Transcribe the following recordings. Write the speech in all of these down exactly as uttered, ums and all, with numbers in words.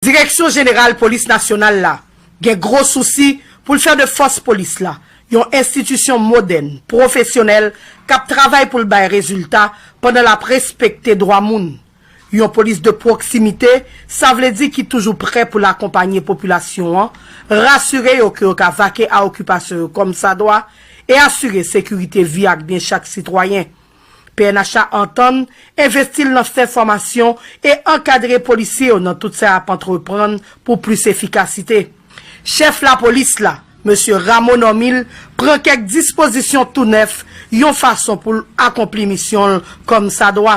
Direksyon Jeneral Polis Nasyonal la gen gwo sousi pou l fè de fòs polis la yon enstitisyon modèn, pwofesyonèl, k ap travay pou l bay rezilta pandan l ap respekte dwa moun. Yon polis de pwoksimite, sa vle di ki toujou prè pou l akonpanye popilasyon an, rasire yo ke yo ka vake a okipasyon yo kòmsadwa e asire sekirite vi ak byen chak sitwayen. P N H a antann envesti l nan fè fòmasyon e ankadre polisye yo nan tout sa y ap antreprann pou plis efikasite. Chèf lapolis la, mesye Rameau Normil, pran kèk dispozisyon tou nèf yon fason pou l akonpli misyon l kòmsadwa.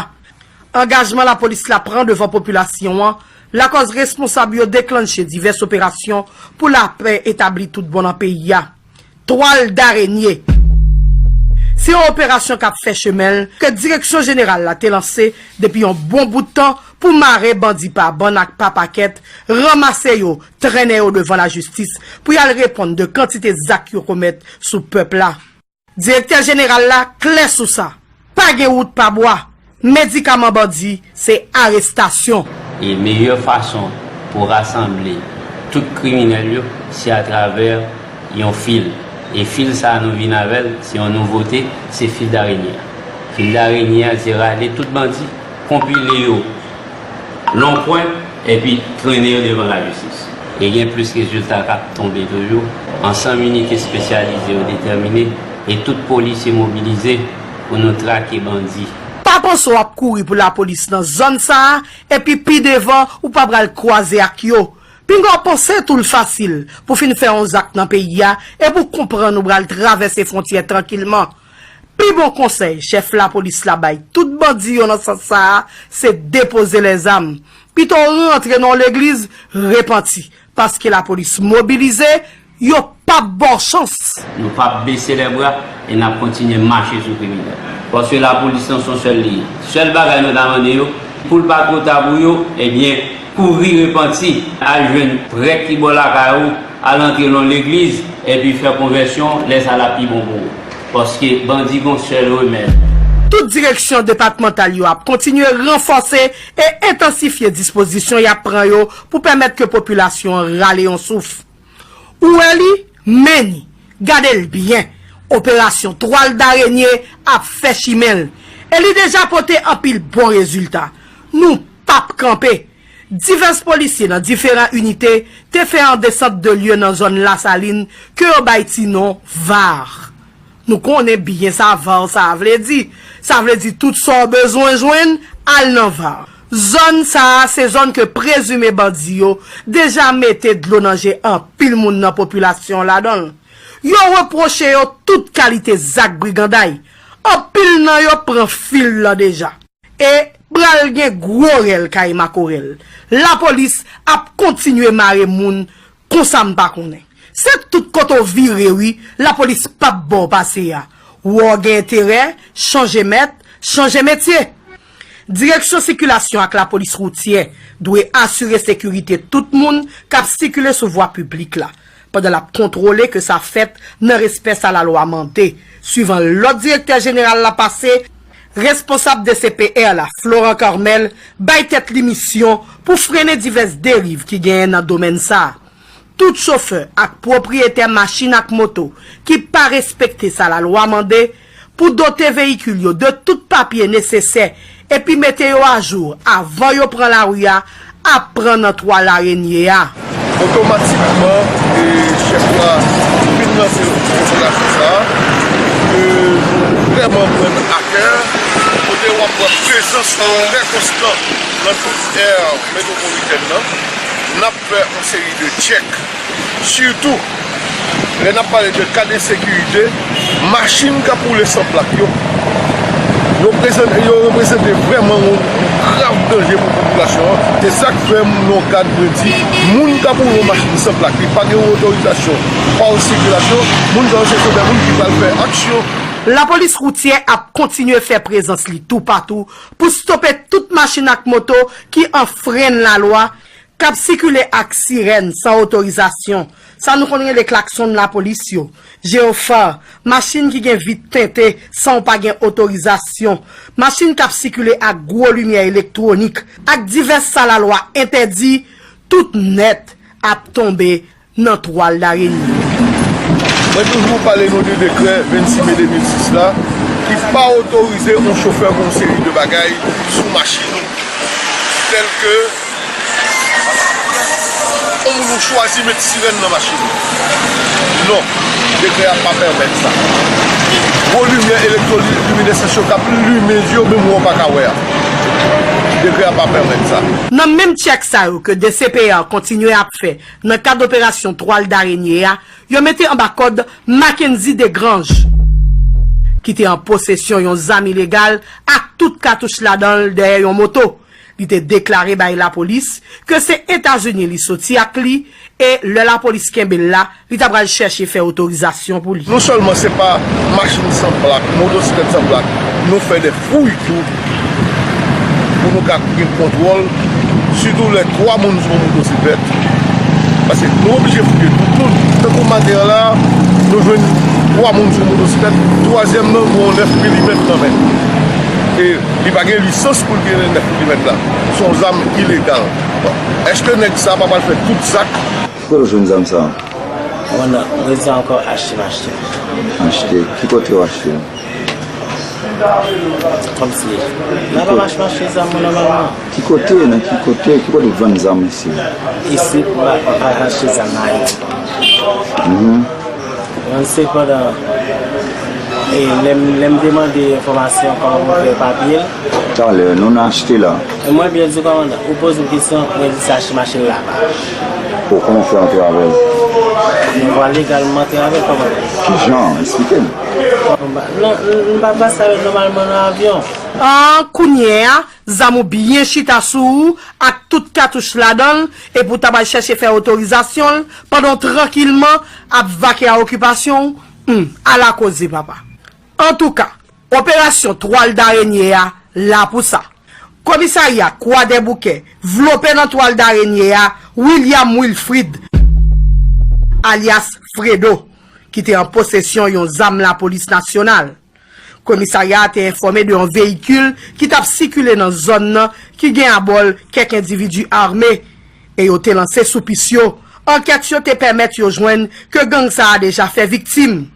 Angajman lapolis la pran devan popilasyon an lakòz responsab yo deklanche divès operasyon pou lapè etabli tout bon nan peyi a. Twal darenye. Se yon operasyon k ap fè chemen l ke Direksyon Jeneral la te lanse depi yon bon bout tan pou mare bandi pa bann ak pa pakèt, ranmase yo, trennen yo devan lajistis pou y al reponn de kantite zak yo komèt sou pèp la. Direktè Jeneral la klè sou sa. Pa gen wout pa bwa. Medikaman bandi se arestasyon. E meyè fason pou rasanble tout kriminèl yo, se atravè yon fil. E fil sa a nou vin avè l, se yon nouvote, se fil darenye a. Fil darenye a, se rale tout bandi, konpile yo lon kwen, epi trennen yo devan lajistis. E gen plis rezilta k ap tonbe toujou. Ansanm inite espesyalize yo detèmine e tout polisye mobilize pou nou trake bandi. Pa panse w ap kouri pou lapolis nan zòn sa a, epi pi devan ou pa pral kwaze ak yo. Pinga w panse tou l fasil pou fin fè yon zak nan peyi a e pou konprann ou pral travèse fwontyè trankilman. Pi bon konsèy chèf lapolis la bay tout bandi yo nan sans sa a, se depoze lèzam. Pito w rantre nan yon legliz, repanti, paske lapolis mobilize, yo p ap ba w chans. Nou p ap bese lèbra e n ap kontinye mache sou kriminèl. Paske lapolis lan se yon sèl li ye. Sèl bagay nou ta mande yo, pou l pa twò ta pou yo, ebyen, kouri repanti, al jwenn prèt ki bò lakay ou, al antre nan yon legliz, epi fè konvèsyon, lè sa l ap pi bon pou ou. Paske bandi gon sèl remèd. Tout direksyon depatmantal yo ap kontinye ranfòse e entansifye dispozisyon y ap pran yo pou pèmèt ke popilasyon an rale yon souf. Ou wè li, men ni, gade l byen. Operasyon twal darenye ap fè chimen l. E li deja pote anpil bon rezilta. Nou p ap kanpe. Divès polisye nan diferan inite te fè an desant de lye nan zòn Lasalin ke yo bay ti non var. Nou konnen byen sa var sa a vle di. Sa vle di tout sa w bezwen jwenn, al nan var. Zòn sa a se zòn ke prezime bandi yo deja mete dlo nan je anpil moun nan popilasyon an ladan l. Yo repwoche yo tout kalite zak briganday. Anpil nan yo pran fil lan deja. E pral gen gwo rèl kay makorèl. Lapolis ap kontinye mare moun konsa m pa konnen. Se tout kote w vire wi, lapolis p ap ba w pase a. Ou wè w gen enterè, chanje mèt, chanje metye. Direksyon sikilasyon ak lapolis woutyè dwe asire sekirite tout moun k ap sikile sou vwa piblik la, pandan l ap kontwole ke sa fèt nan respè sa lalwa mande. Swivan lòd direktè jeneral la pase, responsab D C P R la, Florent Carmel, bay tèt li misyon pou frennen divès deriv ki genyen nan domèn sa a. Tout chofè ak pwopriyetè machin ak moto ki pa respekte sa lalwa mande pou dote veyikil yo de tout papye nesesè epi mete yo ajou avan yo pran lari a ap pran nan twa larenye a. Otomatikman, e, chèf la fin lanse operasyon sa a, ke nou vrèman pran a kè, kote w ap wè prezans trè konstan nan tout aire métropolitaine nan. N ap fè yon seri de tchèk. Sitou, lè n ap pale de ka de sekirite, machin k ap woule san plak yo, yo prezante, yo reprezante vrèman yon grav danje pou popilasyon an. Se sa k fè m nan kad mwen di, moun k ap woule yon machin san plak, li pa gen otorizasyon pa sikilasyon, moun sa yo se, se de moun ki pral fè aksyon. Lapolis woutyè ap kontinye fè prezans li toupatou pou stope tout machin ak moto ki anfrenn lalwa, k ap sikile ak sirèn san otorizasyon, sa nou konn rele klakson lapolis yo, jeyofa, machin ki gen vit tente san w pa gen otorizasyon, machin k ap sikile ak gwo limyè elektwonik, ak divès sa lalwa entèdi, Tout nèt ap tonbe nan twal darenye. Mwen toujou pale nou de dekrè vennsis me de mil sis la ki pa otorize yon chofè gen yon seri de bagay sou machin ou, tèlke yon moun ou chwazi met sirèn nan machin ou. Non, dekrè a pa pèmèt sa. Gwo limyè elektwolimines yo k ap limen zye w, menm ou pa ka wè a. Dekrè a pa pèmèt sa. Nan menm tchèk sa yo ke D C P A kontinye ap fè nan kad operasyon Twal Darenye a, yo mete anba kòd Mackendy Desgrange, ki te an posesyon yon zam ilegal ak tout katouch ladan l dèyè yon moto. Li te deklare bay lapolis ke se Etazini li soti ak li e lè lapolis kenbe l la, li ta pral chèche fè otorizasyon pou li. Non sèlman se pa machin san plak, motosiklèt san plak, nou fè de fouy tou pou nou ka gen kontwòl, sitou lè twa moun sou yon motosiklèt. Paske nou oblije fouye tout moun. Tankou maten an la, nou jwenn twa moun sou motosiklèt, twazyèm nan gen yon nèf milimèt nan men. E li pa gen lisans pou l gen nèf milimèt la. Se yon zam ilegal. Èske nèg sa pa pral fè tout zak? Ki kote w jwenn zam sa? Mwen nan, mwen di ankò achte m achte. Achte? Ki kote w achte l? Kòmsi. Nan pa mache mache zam mwen nòmalman. Ki kote? Nan ki kote? Ki kote w vann zam isi? Isi, mwen pa achte zam nan Ayiti. Mwen sepandan, e, lè m lè m te mande enfòmasyon kòman pou m fè papye l. Talè, nou nan achte la. E mwen byen di kòmandan, ou poze m kesyon, mwen di se achte machin laba. Bon, kòman w fè antre avè l? Mwen vwa legal, mwen antre avè l kòmandan. Kijan? Eksplike m. Non, m pa pase avè l nòmalman nan avyon. An, kounye a, zam ou byen chita sou ou ak tout katouch ladan l, epi w ta pral chèche fè otorizasyon l pandan w trankilman ap vake a okipasyon w. Hmm, ala koze, papa. Antouka, operasyon Twal Darenye a la pou sa. Komisarya Kwadèboukè vlope nan twal darenye a William Wilfrid, alyas Fredo, ki te an posesyon yon zam lapolis nasyonal. Komisarya a te enfòme de yon veyikil ki t ap sikile nan zòn nan ki gen abò l kèk endividi ame, e yo te lanse sou pis yo. Ankèt yo te pèmèt yo jwenn ke gang sa a deja fè viktim.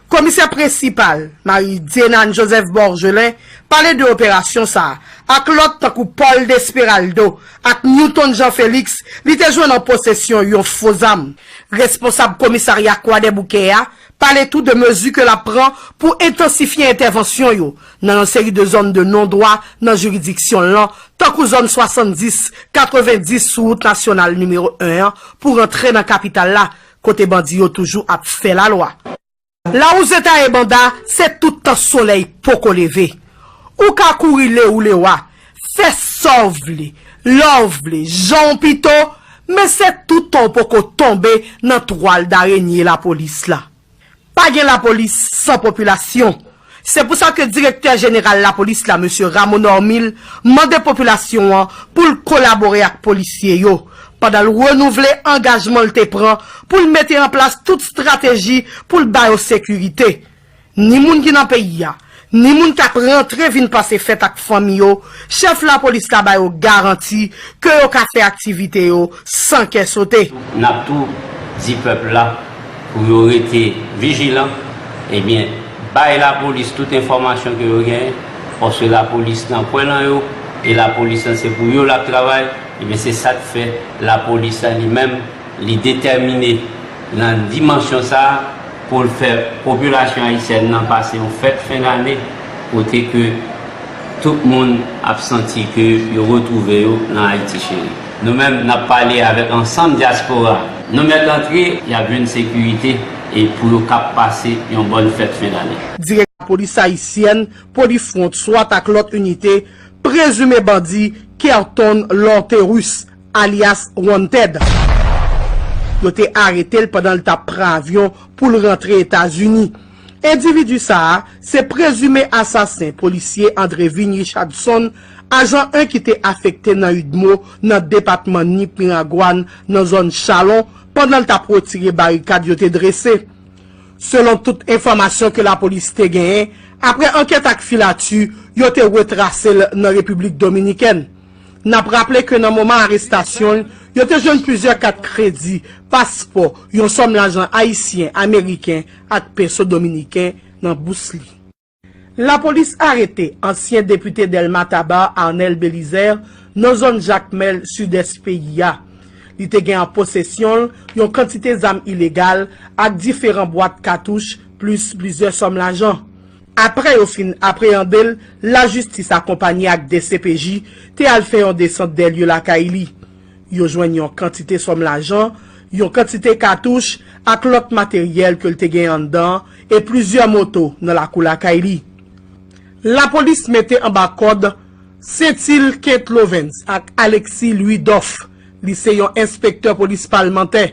Komisè prensipal, Marie Dienane Joseph Borgelin, pale de operasyon sa a ak lòt tankou Paul Desperaldo ak Newton Jean Félix, li te jwenn an posesyon yon fo zam. Responsab komisarya Kwadèboukè a pale tou de mezi ke l ap pran pou entansifye entèvansyon yo nan yon seri de zòn de non dwa nan jiridiksyon l lan, tankou zòn swasanndis, katrevendis sou wout nasyonal nimewo en an pou rantre nan kapital la, kote bandi yo toujou ap fè lalwa. Lawouze taye banda, se tout tan solèy poko leve. Ou ka kouri le ou le wa, fè sa w vle, lè w vle, jan w pito, men se tout tan w poko tonbe nan twal darenye lapolis la. Pa gen lapolis san popilasyon. Se pou sa ke direktè jeneral lapolis la, mesye Rameau Normil, mande popilasyon an pou l kolabore ak polisye yo, pandan l renouvle angajman l te pran pou l mete an plas tout estrateji pou l ba yo sekirite. Ni moun ki nan peyi a, ni moun k ap rantre vin pase fèt ak fanmi yo, chèf lapolis la ba yo garanti ke yo ka fè aktivite yo san kè sote. N ap tou di pèp la pou yo rete vijilan, ebyen, bay lapolis tout enfòmasyon ke yo genyen, paske lapolis nan pwen nan yo, e lapolis lan se pou yo l ap travay, ebyen, se sa k fè lapolis la li menm, li detèmine nan dimansyon sa a pou l fè popilasyon ayisyèn nan pase yon fèt fen dane kote ke tout moun ap santi ke yo retwouve yo nan Ayiti cheri. Nou menm, n ap pale avèk ansanm dyaspora. Nou mèt antre, y ap jwenn sekirite e pou yo kab pase yon bòn fèt fen dane. Direktè polis ayisyèn, Polifront, swat ak lòt inite, prezime bandi Kerton Lorterus, alyas Wanted. Yo te arete l pandan l t ap pran avyon pou l rantre Etazini. Endividi sa a se prezime asasen polisye Andrevin Richardson, ajan en ki te afekte nan UDMO nan depatman Nip Miragwàn nan zòn Chalon pandan l t ap retire barikad yo te drese. Selon tout enfòmasyon ke lapolis te genyen, apre ankèt ak filati, yo te retrase l nan Repiblik Dominikèn. N ap raple ke nan moman arestasyon l, yo te jwenn plizyè kat kredi, paspò, yon sòm lajan ayisyen, ameriken ak peso dominiken nan bous li. Lapolis arete ansyen depite Dèlma Taba, Arnel Belizaire, nan zòn Jakmèl, sidès peyi a. Li te gen an posesyon l yon kantite zam ilegal ak diferan bwat katouch, plis plizyè sòm lajan. Apre yo fin apreyande l, lajistis akonpanye ak D C P J te al fè yon desant dèlye lakay li. Yo jwenn yon kantite sòm lajan, yon kantite katouch ak lòt materyèl ke l te gen anndan an e plizyè moto nan lakou lakay li. Lapolis mete anba kòd Sentil Kent Lovens ak Alexis Louis Doff. Li se yon enspektè polis palmantè.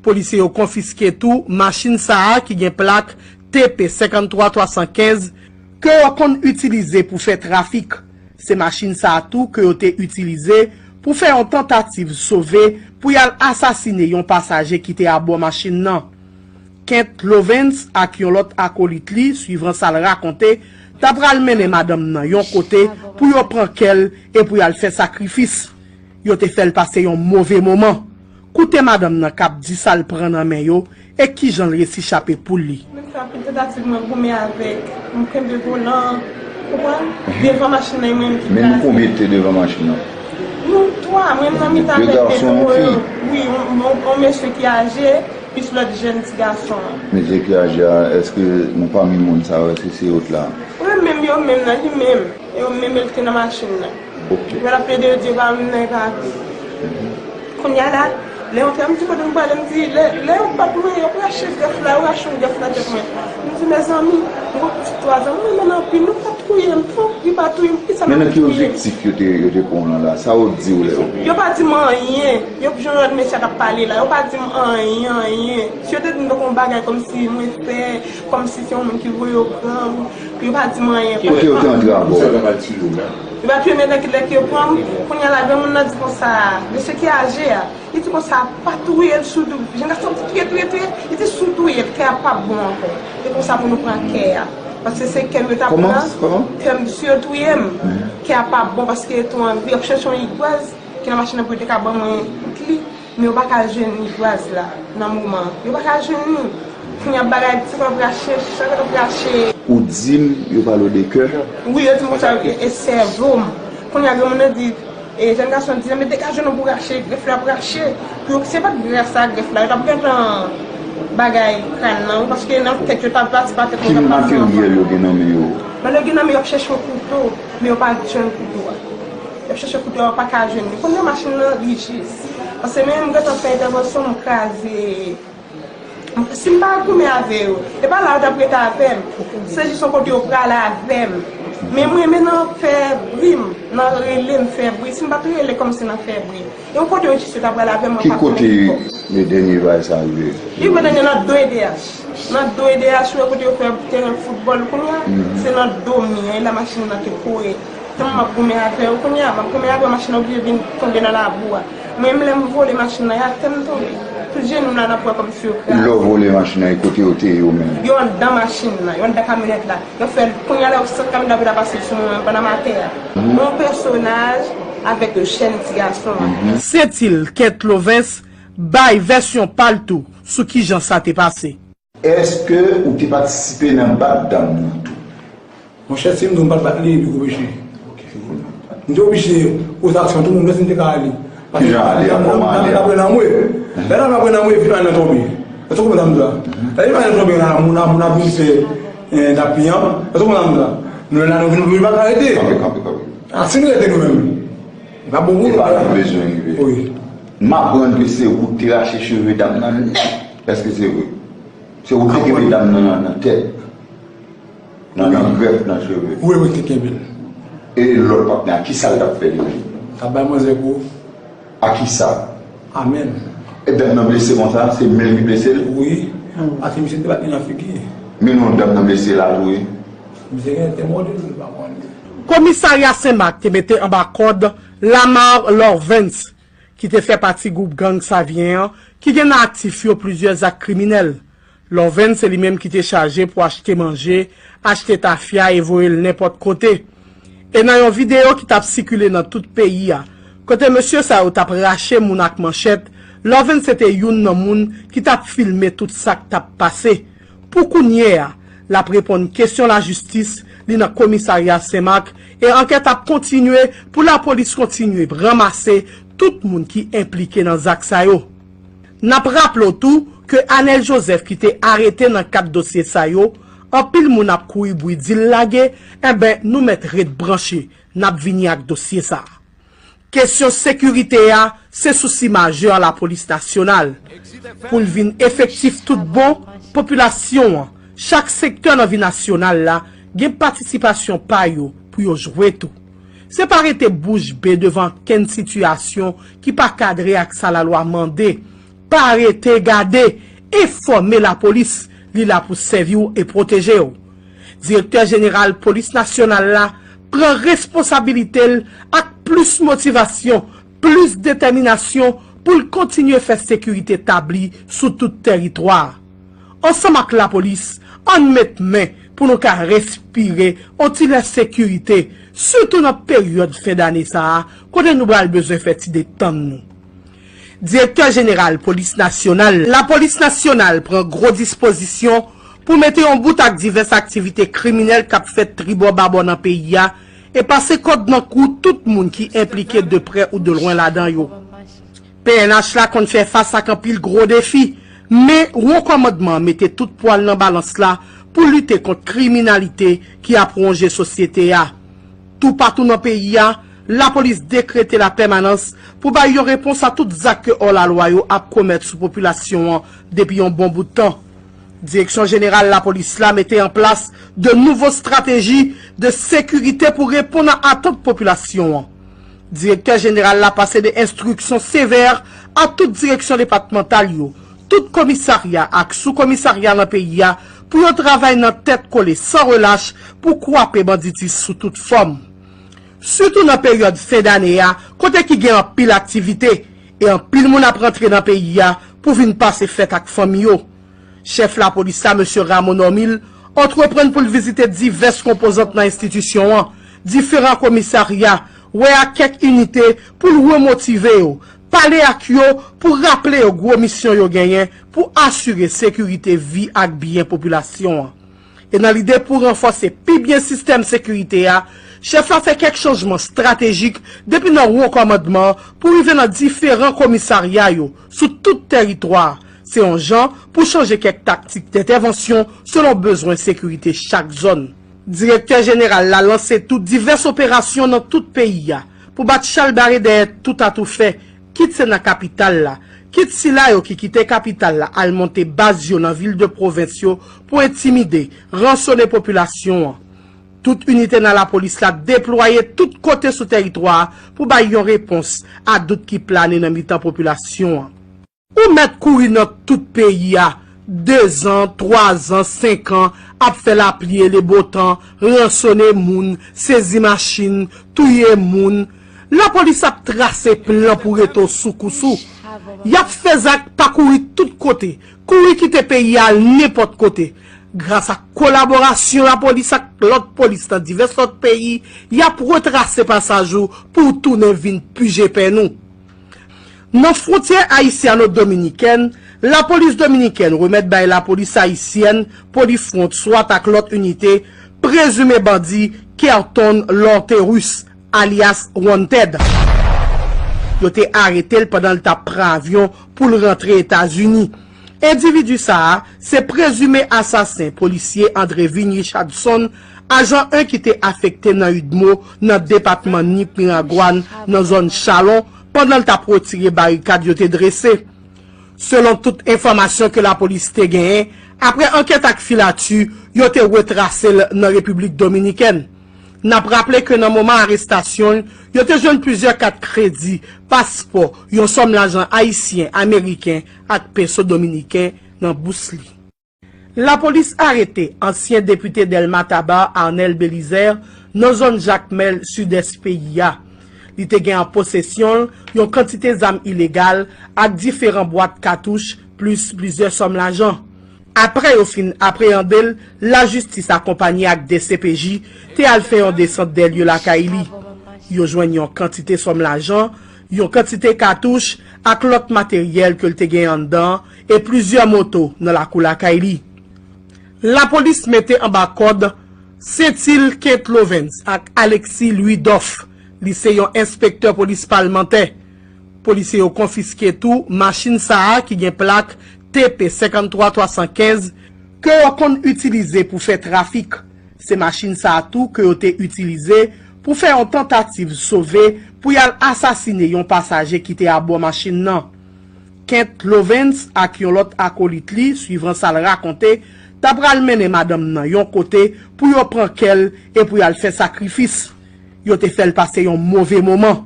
Polisye yo konfiske tou machin sa a ki gen plak T P senkanntwa twa san kenz ke yo konn itilize pou fè trafik. Se machin sa a tou ke yo te itilize pou fè yon tantativ sove pou y al asasine yon pasaje ki te abò machin nan. Kent Lovens ak yon lòt akolit li, swivan sa l rakonte, ta pral mennen madanm nan yon kote pou yo pran kè l e pou y al fè sakrifis. Yo te fè l pase yon move moman. Koute madanm nan k ap di sa l pran nan men yo e kijan l resi chape poul li. Mwen fè anpil tantativ, mwen goumen avèk, mwen kenbe volan, konprann? Devan machin nan, e mwen menm ki kraze. Men nou konbyen te devan machin nan? Nou twa, mwen menm nan mitan avèk de gason, yon fi? Wi, yon, yon, yon mesye ki aje, plis lòt jèn ti gason an. Mesye ki aje a, èske nan pami moun sa yo, èske se yo t la? Wi, menm yo menm nan, li menm. Yo menm yo ki te nan machin nan. Ok. Yo t ap plede, yo di yo pa menm nan, yo pa vle. Kounye a la, lè yo antre, m di kote m prale, m di, lè, lè yo bat mwen, yo rache grèf la, yo rache yon grèf nan tèt mwen. M di, mezanmi, m gon pitit twa zan, m renmen l anpil, nou pa touye m, non, li pa touye m, poukisa nou touye m? Men nan ki objektif yo te, yo te pran w nan la? Sa yo di w lè yo pran w? Yo pa di m anyen. Yo jan lòt mesye a t ap pale la, yo pa di m anyen, anyen. Si yo te di m tankou yon bagay kòmsi mwen fè, kòmsi se yon moun ki voye yo pran m, yo pa di m anyen. Kote yo te antre abò? Yo pa touye m, men nan kilè ke yo pran m. Kounye a la, granmoun nan di konsa, mesye ki aje a, li di konsa, pa touye l sou dou. Jèn gason di touye, touye, touye. Li di si w touye l, kè a p ap bon ankò. E konsa pou nou pran kè a. Paske se kè m yo t ap pran. Kòman? Kè m, si yo touye m, kè a p ap bon paske yo tou anvi, y ap chèche yon igwaz ki nan machin nan pou yo te ka ban mwen kòb li. Men yo pa ka jwenn igwaz la nan moman an. Yo pa ka jwenn li. Kounye a bagay, ti kòb rache, chak kòb rache. Ou di m yo pale w de kè? Wi, yo di m konsa, e, e sèvo m. Kounye a granmoun nan di, e, jèn gason di, men degaje nou pou rache, grèf la ap rache. Pou yo, se pa t grès a grèf la, yo t ap gentan bagay kràn nan, wi, paske nan tèt yo t ap pati pa tèt mwen t ap pase anvan. Ki materyèl yo gen nan men yo? Nan yo gen nan men yo ap chèche yon kouto, men yo pa jwenn kouto a. Y ap chèche kouto a, yo pa ka jwenn li. Kounye a machin nan, li jis. Paske menm m gentan fè entèvansyon, m kraze. Si m pa goumen avè yo, e pa la yo t ap rete avè m. Se jis yon kote yo prale avè m. Men mwen, men nan fè bri m, nan rele m fè bri. Si m pa t rele kòmsi nan fè bri. E yon kote yo jis yo t ap prale avè m, mwen pa konnen ki bò. Ki kote dènye bagay sa rive? Li rive dènye nan do E D H. Nan do E D H, ou wè kote yo fè teren foutbòl kounye a, se nan do mi an, e la machin nan te kore. Tèlman m ap goumen avè yo kounye a, m ap goumen avè yo, machin nan oblije vin tonbe nan labou a. Mwen menm, lè m vole machin nan, e atè m tonbe. Tout jenou m la, n ap wè kòmsi yo kraze. Lè w vole machin nan, e kote yo te ye yo menm? Yo anndan machin nan, yo anndan kamyonèt la. Yo fè l, kounye a la, yo sot kamyonèt la pou ta pase sou mwen, pandan m atè a. Yon pèsonaj avèk jèn ti gason an. Sentil Kent Lovens bay vèsyon pa l tou sou kijan sa te pase. Èske ou te patisipe nan bat dam nan tou? Monchè, si m di w m pa t bat li, li oblije. M te oblije poze aksyon, tout moun wè si m te ka ale. Kijan ale a? Kòman ale a? Apre nan mwe. Lè nan apre nan mwe, vin nan tonbe. Èske w konprann sa m di w la? Lè vin nan tonbe, nan moun ap, moun ap vin fè, eh, dap li an. Èske w konprann sa m di w la? Nou la, nou vin, nou pa ka rete. Kanpe, kanpe, kanpe. A, si nou rete nou menm, li pa bon pou nou. E pa la nou bezwen rive. Wi. M aprann ke se ou ki te rache cheve dam nan nèt. Èske se vre? Se ou ki te kenbe dam nan nan tèt. Nan, nan grèf nan cheve. Wi, wi, te kenbe l. E lòt patnè a, kisa l t ap fè li menm? T ap bay manzè kou. A kisa? A men l. E dam nan blese konsa, se men l ki blese l? Wi. Paske misye te bat li nan figi. Men non dam nan blese la tou, wi. Misye gen te mòde l, m pa konnen. Komisarya Senmak te mete anba kòd Lamar Lorvens, ki te fè pati gwoup gang Savyen an, ki gen nan aktif yo plizyè zak kriminèl. Lorvens se li menm ki te chaje pou achte manje, achte tafya e voye l nenpòt kote. E nan yon videyo ki t ap sikile nan tout peyi a, kote mesye sa yo t ap rache moun ak manchèt, Lovens se te youn nan moun ki t ap filme tout sa k t ap pase. Pou kounye a, l ap reponn kesyon lajistis, li nan komisarya Senmak, e ankèt ap kontinye pou lapolis kontinye ranmase tout moun ki enplike nan zak sa yo. N ap raple w tou ke Anel Joseph ki te arete nan kad dosye sa yo, anpil moun ap kouri bri di l lage, enben nou mèt ret branche, n ap vini ak dosye sa a. Kesyon sekirite a se sousi majè lapolis nasyonal. Pou l vin efektif tout bon, popilasyon an, chak sektè nan vi nasyonal la, gen patisipasyon pa yo pou yo jwe tou. Se pa rete bouch be devan kenn sitiyasyon ki pa kadre ak sa lalwa mande. Pa rete gade, enfòme lapolis, li la pou sèvi w e pwoteje w. Direktè jeneral polis nasyonal la pran responsabilite l ak plis motivasyon, plis detèminasyon pou l kontinye fè sekirite tabli sou tout tèritwa a. Ansanm ak lapolis, ann met men pou nou ka respire on ti lè sekirite, sitou nan peryòd fen dane sa a, kote nou pral bezwen fè ti detann nou. Direktè jeneral polis nasyonal, lapolis nasyonal pran gwo dispozisyon pou mete yon bout ak divès aktivite kriminèl k ap fèt tribò babò nan peyi a e pase kòd nan kou tout moun ki enplike de prè ou de lwen ladan yo. P N H la konn fè fas ak anpil gwo defi, men Wo Kòmandman an mete tout pwa l nan balans la pou lite kont kriminalite ki ap wonje sosyete a. Toupatou nan peyi a, lapolis dekrete lapèmanans pou bay yon repons a tout zak ke òlalwa yo ap komèt sou popilasyon an depi yon bon bout tan. Direksyon jeneral lapolis la mete an plas de nouvo estrateji de sekirite pou reponn a atant popilasyon an. Direktè jeneral la pase de enstriksyon sevè a tout direksyon depatmantal yo, tout komisarya ak soukomisarya nan peyi a pou yo travay nan tèt kole san relach pou kwape banditis sou tout fòm. Sitou nan peryòd fen dane a, kote ki gen anpil aktivite, e anpil moun ap rantre nan peyi a pou vin pase fèt ak fanmi yo. Chèf lapolis la, mesye Rameau Normil, antreprann pou l vizite divès konpozant nan enstitisyon an, diferan komisarya, wè ak kèk inite pou l remotive yo, pale ak yo pou raple yo gwo misyon yo genyen pou asire sekirite vi ak byen popilasyon an. E nan lide pou ranfòse pi byen sistèm sekirite a, chèf la fè kèk chanjman estratejik depi nan Wo Kòmandman an pou rive nan diferan komisarya yo sou tout tèritwa a. Se yon jan pou chanje kèk taktik dentèvansyon selon bezwen sekirite chak zòn. Direktè jeneral la lanse tou divès operasyon nan tout peyi a pou bat chalbare dèyè tout atoufè, kit se nan kapital la, kit sila yo ki kite kapital la al monte baz yo nan vil de pwovens yo pou entimide, ransone popilasyon an. Tout inite nan lapolis la deplwaye tout kote sou tèritwa a pou bay yon repons a dout ki plane nan mitan popilasyon an. Ou mèt kouri nan tout peyi a, dezan, twazan, senkan, ap fè lapli e lebotan, ransone moun, sezi machin, touye moun. Lapolis ap trase plan pou rete w sou kous ou. Y ap fè zak pa kouri tout kote, kouri kite peyi a al nenpòt kote. Gras ak kolaborasyon lapolis ak lòt polis nan divès lòt peyi, y ap retrase pasaj ou pou w tounen vin pije pèn ou. Nan fwontyè ayisyano-dominikèn, lapolis dominikèn remèt bay lapolis ayisyèn, Polifront, swat ak lòt inite, prezime bandi Kerton Lorterus, alyas Wanted. Yo te arete l pandan l t ap pran avyon pou l rantre Etazini. Endividi sa a se prezime asasen polisye Andrevin Richardson, ajan en ki te afekte nan UDMO nan depatman Nip Miragwàn nan zòn Chalon pandan l t ap retire barikad yo te drese. Selon tout enfòmasyon ke lapolis te genyen, apre ankèt ak filati, yo te retrase l nan Repiblik Dominikèn. N ap raple ke nan moman arestasyon l, yo te jwenn plizyè kat kredi, paspò, yon sòm lajan ayisyen, ameriken ak peso dominiken nan bous li. Lapolis arete ansyen depite Dèlma Taba, Arnel Belizaire, nan zòn Jakmèl, sidès peyi a. Li te gen an posesyon l yon kantite zam ilegal ak diferan bwat katouch, plis plizyè sòm lajan. Apre yo fin apreyande l, lajistis akonpanye ak D C P J te al fè yon desant dèlye lakay li. Yo jwenn yon kantite sòm lajan, yon kantite katouch ak lòt materyèl ke l te gen anndan an e plizyè moto nan lakou lakay li. Lapolis mete anba kòd Sentil Kent Lovens ak Alexis Louis Doff, li se yon enspektè polis palmantè. Polisye yo konfiske tou machin sa a ki gen plak T P senkanntwa twa san kenz ke yo konn itilize pou fè trafik. Se machin sa a tou ke yo te itilize pou fè yon tantativ sove pou y al asasine yon pasaje ki te abò machin nan. Kent Lovens ak yon lòt akolit li, swivan sa l rakonte, ta pral mennen madanm nan yon kote pou yo pran kè l e pou y al fè sakrifis. Yo te fè l pase yon move moman.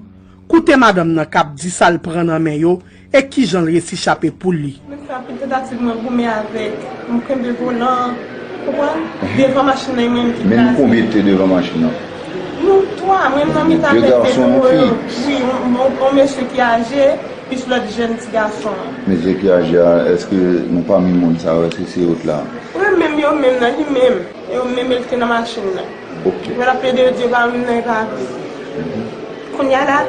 Koute madanm nan k ap di sa l pran nan men yo e kijan l resi chape poul li. Mwen fè anpil tantativ, mwen goumen avèk, mwen kenbe volan, konprann? Devan machin nan, e mwen menm ki kraze. Men nou konbyen te devan machin nan? Nou twa, mwen nan mitan avèk de gason, yon fi. Wi, yon, yon, yon mesye ki aje, plis lòt jèn ti gason an. Mesye ki aje a, èske nou pami moun sa yo, èske se yo t la? Wi, menm yo menm nan, li menm. Yo menm, el te nan machin nan. Ok. Mwen ap plede, yo di yo pa menm nan, e pa vre. Kounye a la,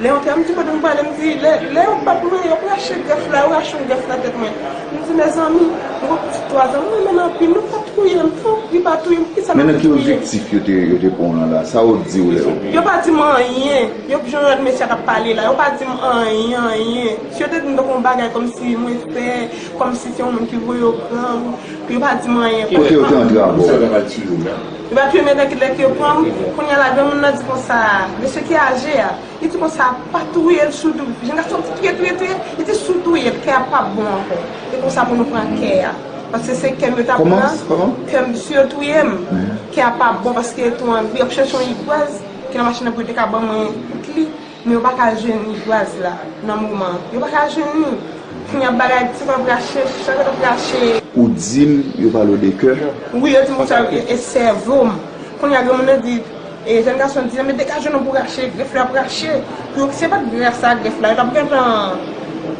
lè yon tè, m di kote m prale, m di, lè, lè yo bat mwen, yo rache grèf la, yo rache yon grèf nan tèt mwen. M di, mezanmi, m gon pitit twa zan, m renmen l anpil, nou pa touye m, tanpri pa touye m, poukisa n ap touye m? Men nan ki objektif yo te, yo te pran w lan la? Sa yo di w lè yo... Yo pa di m anyen, yo, jan lòt mesye a t ap pale la, yo pa di m anyen, anyen. Si yo te di m tankou yon bagay kòmsi mwen fè, kòmsi se yon moun ki voye yo pran m, yo pa di m anyen. Kote yo te antre abò? Yo pa touye m, men nan kilè ke yo pran m, kounye a la, granmoun nan di konsa, mesye ki aje a, li di konsa, pa touye l, sou tou, jèn gason, touye, touye, touye, li di sou touye l, kè a p ap bon ankò. E konsa pou nou pran kè a. Paske se kè m yo t ap pran. Kè m, si yo touye m, kè a p ap bon, paske tou an, yo ap chèche yon igwaz ki nan machin nan pou yo te ka ban mwen tout li. Men yo pa ka jwenn igwaz la nan moman an. Yo pa ka jwenn li. Kounye a bagay, ti kò ap rache, chak kote ap rache. Ou di m yo pale w de kè? Wi, yo di m konsa, e, e sèvo m. Kounye a granmoun nan di, e, jèn gason di, men degaje non pou rache, grèf la ap rache. Pou yo, se pa t gras a grèf la, yo t ap gentan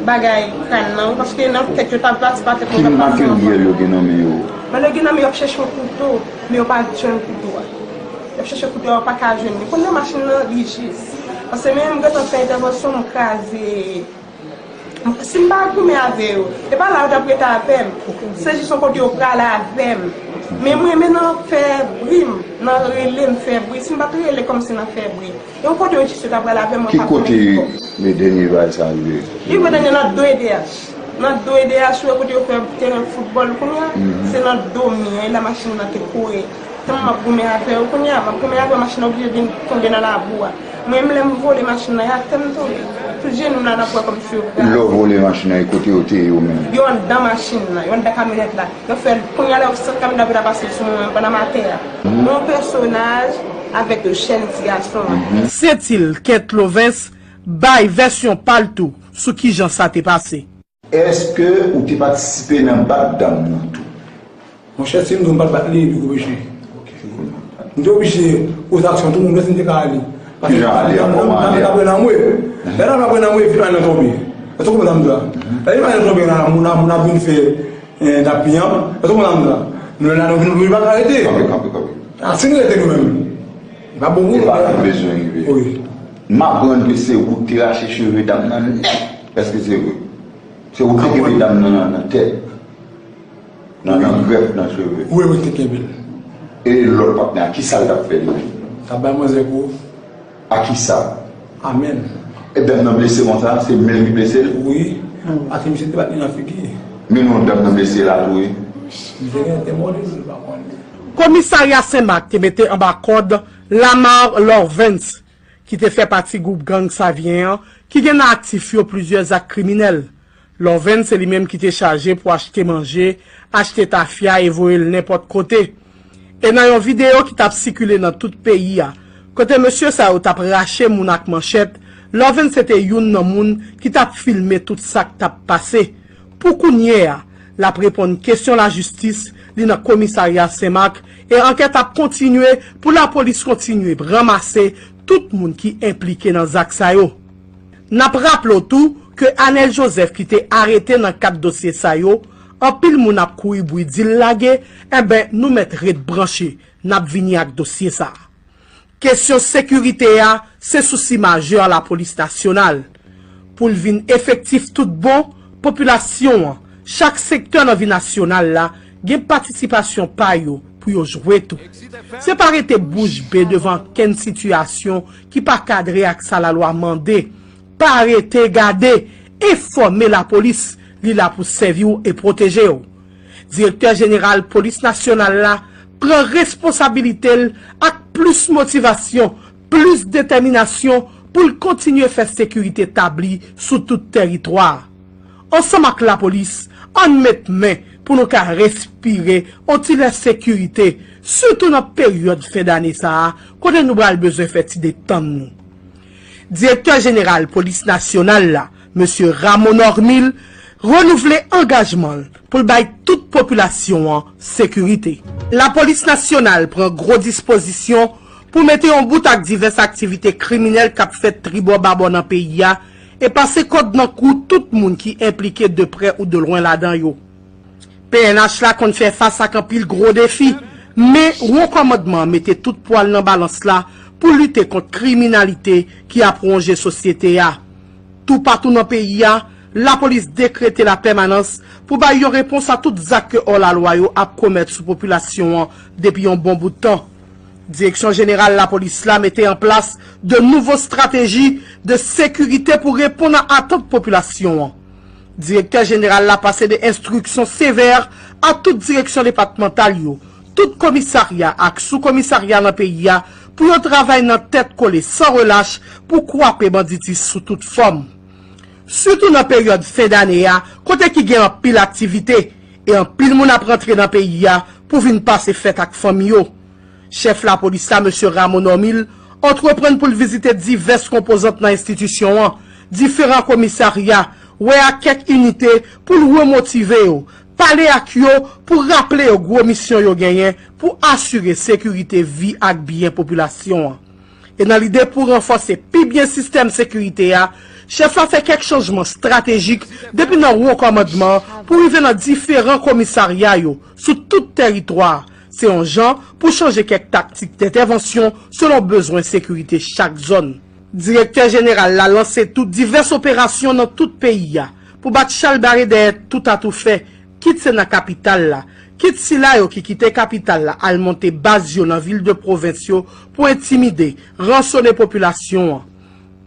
bagay kràn nan, wi, paske nan tèt yo t ap pati pa tèt mwen, t ap pase anfan. Ki materyèl yo gen nan men yo? Malè gen nan men yo ap chèche yon kouto, men yo pa jwenn kouto a. Y ap chèche kouto a, yo pa ka jwenn li. Kounye a machin nan, li jis. Paske menm m gentan fè entèvansyon, m kraze. Si m pa goumen avè yo, e pa la yo t ap rete avè m. Se jis yon kote yo prale avè m. Men mwen renmen nan fè bri m, nan rele m fè bri. Si m pa t rele kòmsi nan fè bri. E yon kote yo jis yo t ap prale avè m, mwen pa konnen kò. Ki kote dènye bagay sa rive? Li rive dènye nan do E D H. Nan do E D H, ou wè kote yo fè teren foutbòl kounye a? Se nan do mi an, e la machin nan te kore. Tèlman m ap goumen avè yo, kounye a, m ap goumen avè yo, machin nan oblije vin tonbe nan labou a. Mwen menm, lè m vole machin nan, e atè m tonbe. Tout jenou m la, n ap wè kòmsi yo grave. Lè w vole machin nan, e kote yo te ye yo menm? Yo anndan machin nan, yo anndan kamyonèt la. Yo fè l, kounye a la, yo sot kamyonèt la pou ta pase sou mwen, pandan m atè a. Yon pèsonaj avèk yon jèn ti gason. Sentil Kent Lovens bay vèsyon pa l tou sou kijan sa te pase. Èske ou te patisipe nan bat dam nan tou? Monchè, si m di w m pa t bat li, li oblije. M te oblije poze aksyon, tout moun wè si m te ka ale. Paske dam nan, dam nan t ap pran nan mwen. Lè dam nan pran nan mwen, epi dam nan tonbe. Èske w konprann sa m di w la? Lè dam nan tonbe, moun ap, moun ap vin fè, eh, dap piyan. Èske w konprann sa m di w la? Nou la, nou vin, nou pa ka rete. Kanpe, kanpe, kanpe. A, si n rete nou menm, li pa bon pou nou. E pa la m bezwen rive. Wi. M aprann ke se ou ki te rache cheve dam nan nèt. Èske se vre? Se ou ki te kenbe dam nan nan, nan tèt. Nan, nan grèf, nan cheve. Wi, mwen te kenbe l. E lòt patnè a, kisa l t ap fè li menm? T ap bay manzè kou. A kisa? A men l. E dam nan blese konsa, se men l ki blese l? Wi. Paske misye te bat li nan figi. Men non dam nan blese la tou, wi. Misye gen te mòde, li pa konnen. Komisarya Senmak te mete anba kòd Lamar Lorvens, ki te fè pati gwoup gang Savyen an, ki gen nan aktif yo plizyè zak kriminèl. Lorvens se li menm ki te chaje pou achte manje, achte tafya e voye l nenpòt kote. E nan yon videyo ki t ap sikile nan tout peyi a, kote mesye sa yo t ap rache moun ak manchèt, Lorvens se te youn nan moun ki t ap filme tout sa k t ap pase. Pou kounye a, l ap reponn kesyon lajistis, li nan komisarya Senmak, e ankèt ap kontinye pou lapolis kontinye ranmase tout moun ki enplike nan zak sa yo. N ap raple w tou ke Anel Joseph ki te arete nan kad dosye sa yo, Anpil moun ap kouri bri di l lage, enben nou mèt ret branche, n ap vini ak dosye sa a. Kesyon sekirite a se sousi majè Lapolis Nasyonal. Pou l vin efektif tout bon, popilasyon an, chak sektè nan vi nasyonal la, gen patisipasyon pa yo pou yo jwe tou. Se pa rete bouch be devan kenn sitiyasyon ki pa kadre ak sa lalwa mande. Pa rete gade, enfòme lapolis, li la pou sèvi w e pwoteje w. Direktè Jeneral Polis Nasyonal la pran responsabilite l ak plis motivasyon, plis detèminasyon pou l kontinye fè sekirite tabli sou tout tèritwa a. Ansanm ak lapolis, ann met men pou nou ka respire on ti lè sekirite, sitou nan peryòd fen dane sa a, kote nou pral bezwen fè ti detann nou. Direktè Jeneral Polis Nasyonal la, Mesye Ramo Normil, renouvle angajman l pou l bay tout popilasyon an sekirite. Lapolis Nasyonal pran gwo dispozisyon pou mete yon bout ak divès aktivite kriminèl k ap fèt tribò babò nan peyi a e pase kòd nan kou tout moun ki enplike de prè ou de lwen ladan yo. P N H la konn fè fas ak anpil gwo defi, men Wo Kòmandman an mete tout pwa l nan balans la pou lite kont kriminalite ki ap wonje sosyete a. Toupatou nan peyi a, lapolis dekrete lapèmanans pou bay yon repons a tout zak ke òlalwa yo ap komèt sou popilasyon an depi yon bon bout tan. Direksyon Jeneral Lapolis la mete an plas de nouvo estrateji de sekirite pou reponn a atant popilasyon an. Direktè Jeneral la pase de enstriksyon sevè a tout direksyon depatmantal yo, tout komisarya ak soukomisarya nan peyi a pou yo travay nan tèt kole san relach pou kwape banditis sou tout fòm. Sitou nan peryòd fen dane a, kote ki gen anpil aktivite e anpil moun ap rantre nan peyi a pou vin pase fèt ak fanmi yo. Chèf lapolis la, Mesye Ramo Normil, antreprann pou l vizite divès konpozant nan enstitisyon an, diferan komisarya, wè ak kèk inite pou l remotive yo, pale ak yo pou raple yo gwo misyon yo genyen pou asire sekirite vi ak byen popilasyon an. E nan lide pou ranfòse pi byen sistèm sekirite a, chèf la fè kèk chanjman estratejik depi nan Wo Kòmandman an pou rive nan diferan komisarya yo sou tout tèritwa a. Se yon jan pou chanje kèk taktik dentèvansyon selon bezwen sekirite chak zòn. Direktè Jeneral la lanse tou divès operasyon nan tout peyi a pou bat chalbare dèyè tout atoufè, kit se nan kapital la, kit sila yo ki kite kapital la al monte baz yo nan vil de pwovens yo pou entimide, ransone popilasyon an.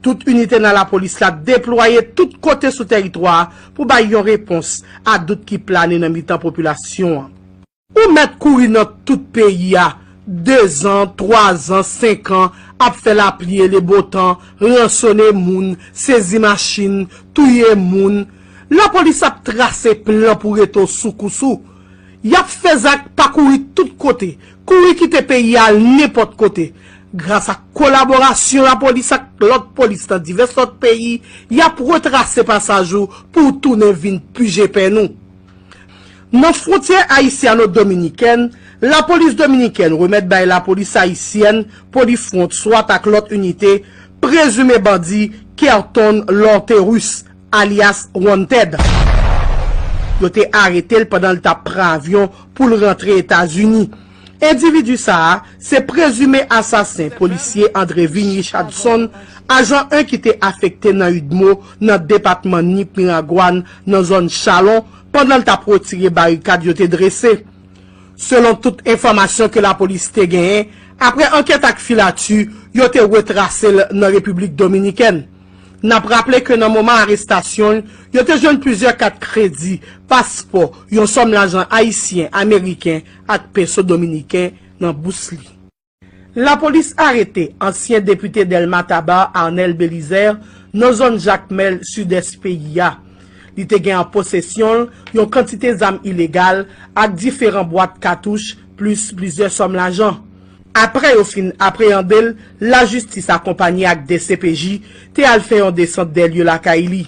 Tout inite nan lapolis la deplwaye tout kote sou tèritwa a pou bay yon repons a dout ki plane nan mitan popilasyon an. Ou mèt kouri nan tout peyi a, dezan, twazan, senkan, ap fè lapli e lebotan, ransone moun, sezi machin, touye moun. Lapolis ap trase plan pou rete w sou kous ou. Y ap fè zak pa kouri tout kote, kouri kite peyi a al nenpòt kote. Gras ak kolaborasyon lapolis ak lòt polis nan divès lòt peyi, y ap retrase pasaj ou pou w tounen vin pije pèn ou. Nan fwontyè ayisyano-dominikèn, lapolis dominikèn remèt bay lapolis ayisyèn, Polifront, swat ak lòt inite, prezime bandi Kerton Lorterus, alyas Wanted. Yo te arete l pandan l t ap pran avyon pou l rantre Etazini. Endividi sa a se prezime asasen polisye Andrevin Richardson, ajan en ki te afekte nan UDMO nan depatman Nip Miragwàn nan zòn Chalon pandan l t ap retire barikad yo te drese. Selon tout enfòmasyon ke lapolis te genyen, apre ankèt ak filati, yo te retrase l nan Repiblik Dominikèn. N ap raple ke nan moman arestasyon l, yo te jwenn plizyè kat kredi, paspò, yon sòm lajan ayisyen, ameriken ak peso dominiken nan bous li. Lapolis arete ansyen depite Dèlma Taba, Arnel Belizaire, nan zòn Jakmèl, sidès peyi a. Li te gen an posesyon l yon kantite zam ilegal ak diferan bwat katouch, plis plizyè sòm lajan. Apre yo fin apreyande l, lajistis akonpanye ak D C P J te al fè yon desant dèlye lakay li.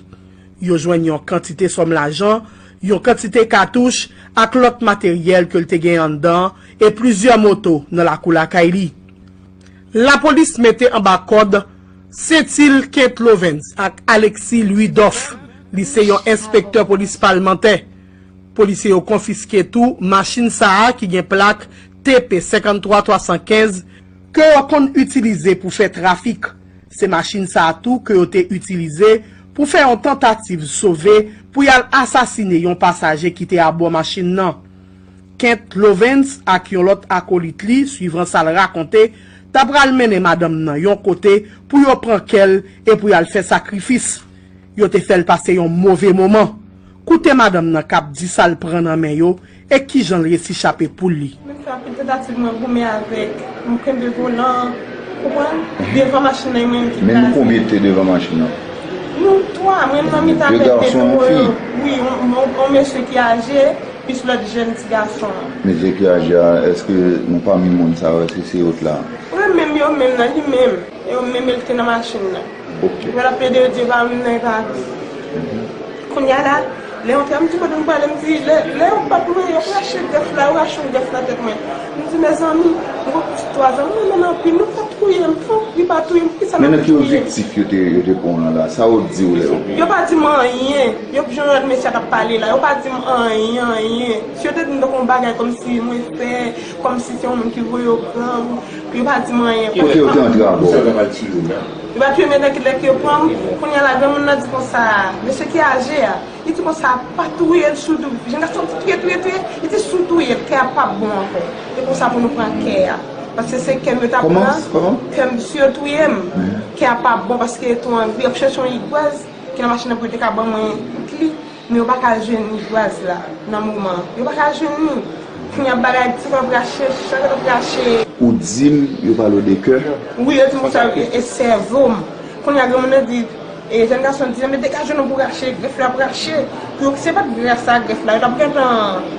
Yo jwenn yon kantite sòm lajan, yon kantite katouch ak lòt materyèl ke l te gen anndan an e plizyè moto nan lakou lakay li. Lapolis mete anba kòd Sentil Kent Lovens ak Alexis Louis Doff. Li se yon enspektè polis palmantè. Polisye yo konfiske tou machin sa a ki gen plak T P senkanntwa twa san kenz ke yo konn itilize pou fè trafik. Se machin sa a tou ke yo te itilize pou fè yon tantativ sove pou y al asasine yon pasaje ki te abò machin nan. Kent Lovens ak yon lòt akolit li, swivan sa l rakonte, ta pral mennen madanm nan yon kote pou yo pran kè l e pou y al fè sakrifis. Yo te fè l pase yon move moman. Koute madanm nan k ap di sa l pran nan men yo e kijan l resi chape poul li. Mwen fè anpil tantativ, mwen goumen avèk, mwen kenbe volan, konprann? Devan machin nan, e mwen menm ki kraze. Men nou konbyen te devan machin nan? Nou twa, mwen nan mitan avèk de gwo yo. Wi, yon, yon, yon mesye ki aje, plis lòt jèn ti gason an. Mesye ki aje a, èske nan pami moun sa yo, èske se yo t la? Wi, menm yo menm nan, li menm. Yo menm, li te nan machin nan. Ok. Epi l ap plede, yo di yo pa menm nan, e pa vre. Kounye a la, lè yo antre, m di kote nou prale, m di, lè, lè yo bat mwen, yo rache grèf la, yo rache yon grèf nan tèt mwen. M di, mezanmi, m gen plis twa zan, mwen menm anpil, nou pa touye m, fò, li pa touye m, poukisa n ap touye m? Men nan ki objektif yo te, yo te pran w nan la? Sa yo di w lè yo pran w? Yo pa di m anyen. Yo jan lòt mesye a t ap pale la, yo pa di m anyen, anyen. Si yo te di m tankou yon bagay kòmsi mwen fè, kòmsi se yon moun ki voye yo pran m, yo pa di m anyen. Kote yo te antre avè w? Yo pa touye m, men nan kilè ke yo pran m. Kounye a la, granmoun nan di konsa, mesye ki aje a, li di konsa, pa touye l sou tou. Jèn gason di touye, touye, touye. Li di si w touye l, kè a p ap bon ankò. E konsa pou nou pran kè a. Paske se kè m yo t ap pran. Kòman? Kè m, si yo touye m, kè a p ap bon paske tou anvi. Y ap chèche yon igwaz ki nan machin nan pou yo te ka ban mwen kli. Men yo pa ka jwenn igwaz la nan moman an. Yo pa ka jwenn li. Kounye a bagay ti kòb rache, chak lòt rache. Ou di m yo pale w de kè? Wi, yo di m konsa, e, e sèvo m. Kounye a granmoun nan di, e jèn gason di, men degaje nou pou rache, grèf la ap rache. Pou yo, se pa t gras a grèf la, yo t ap gentan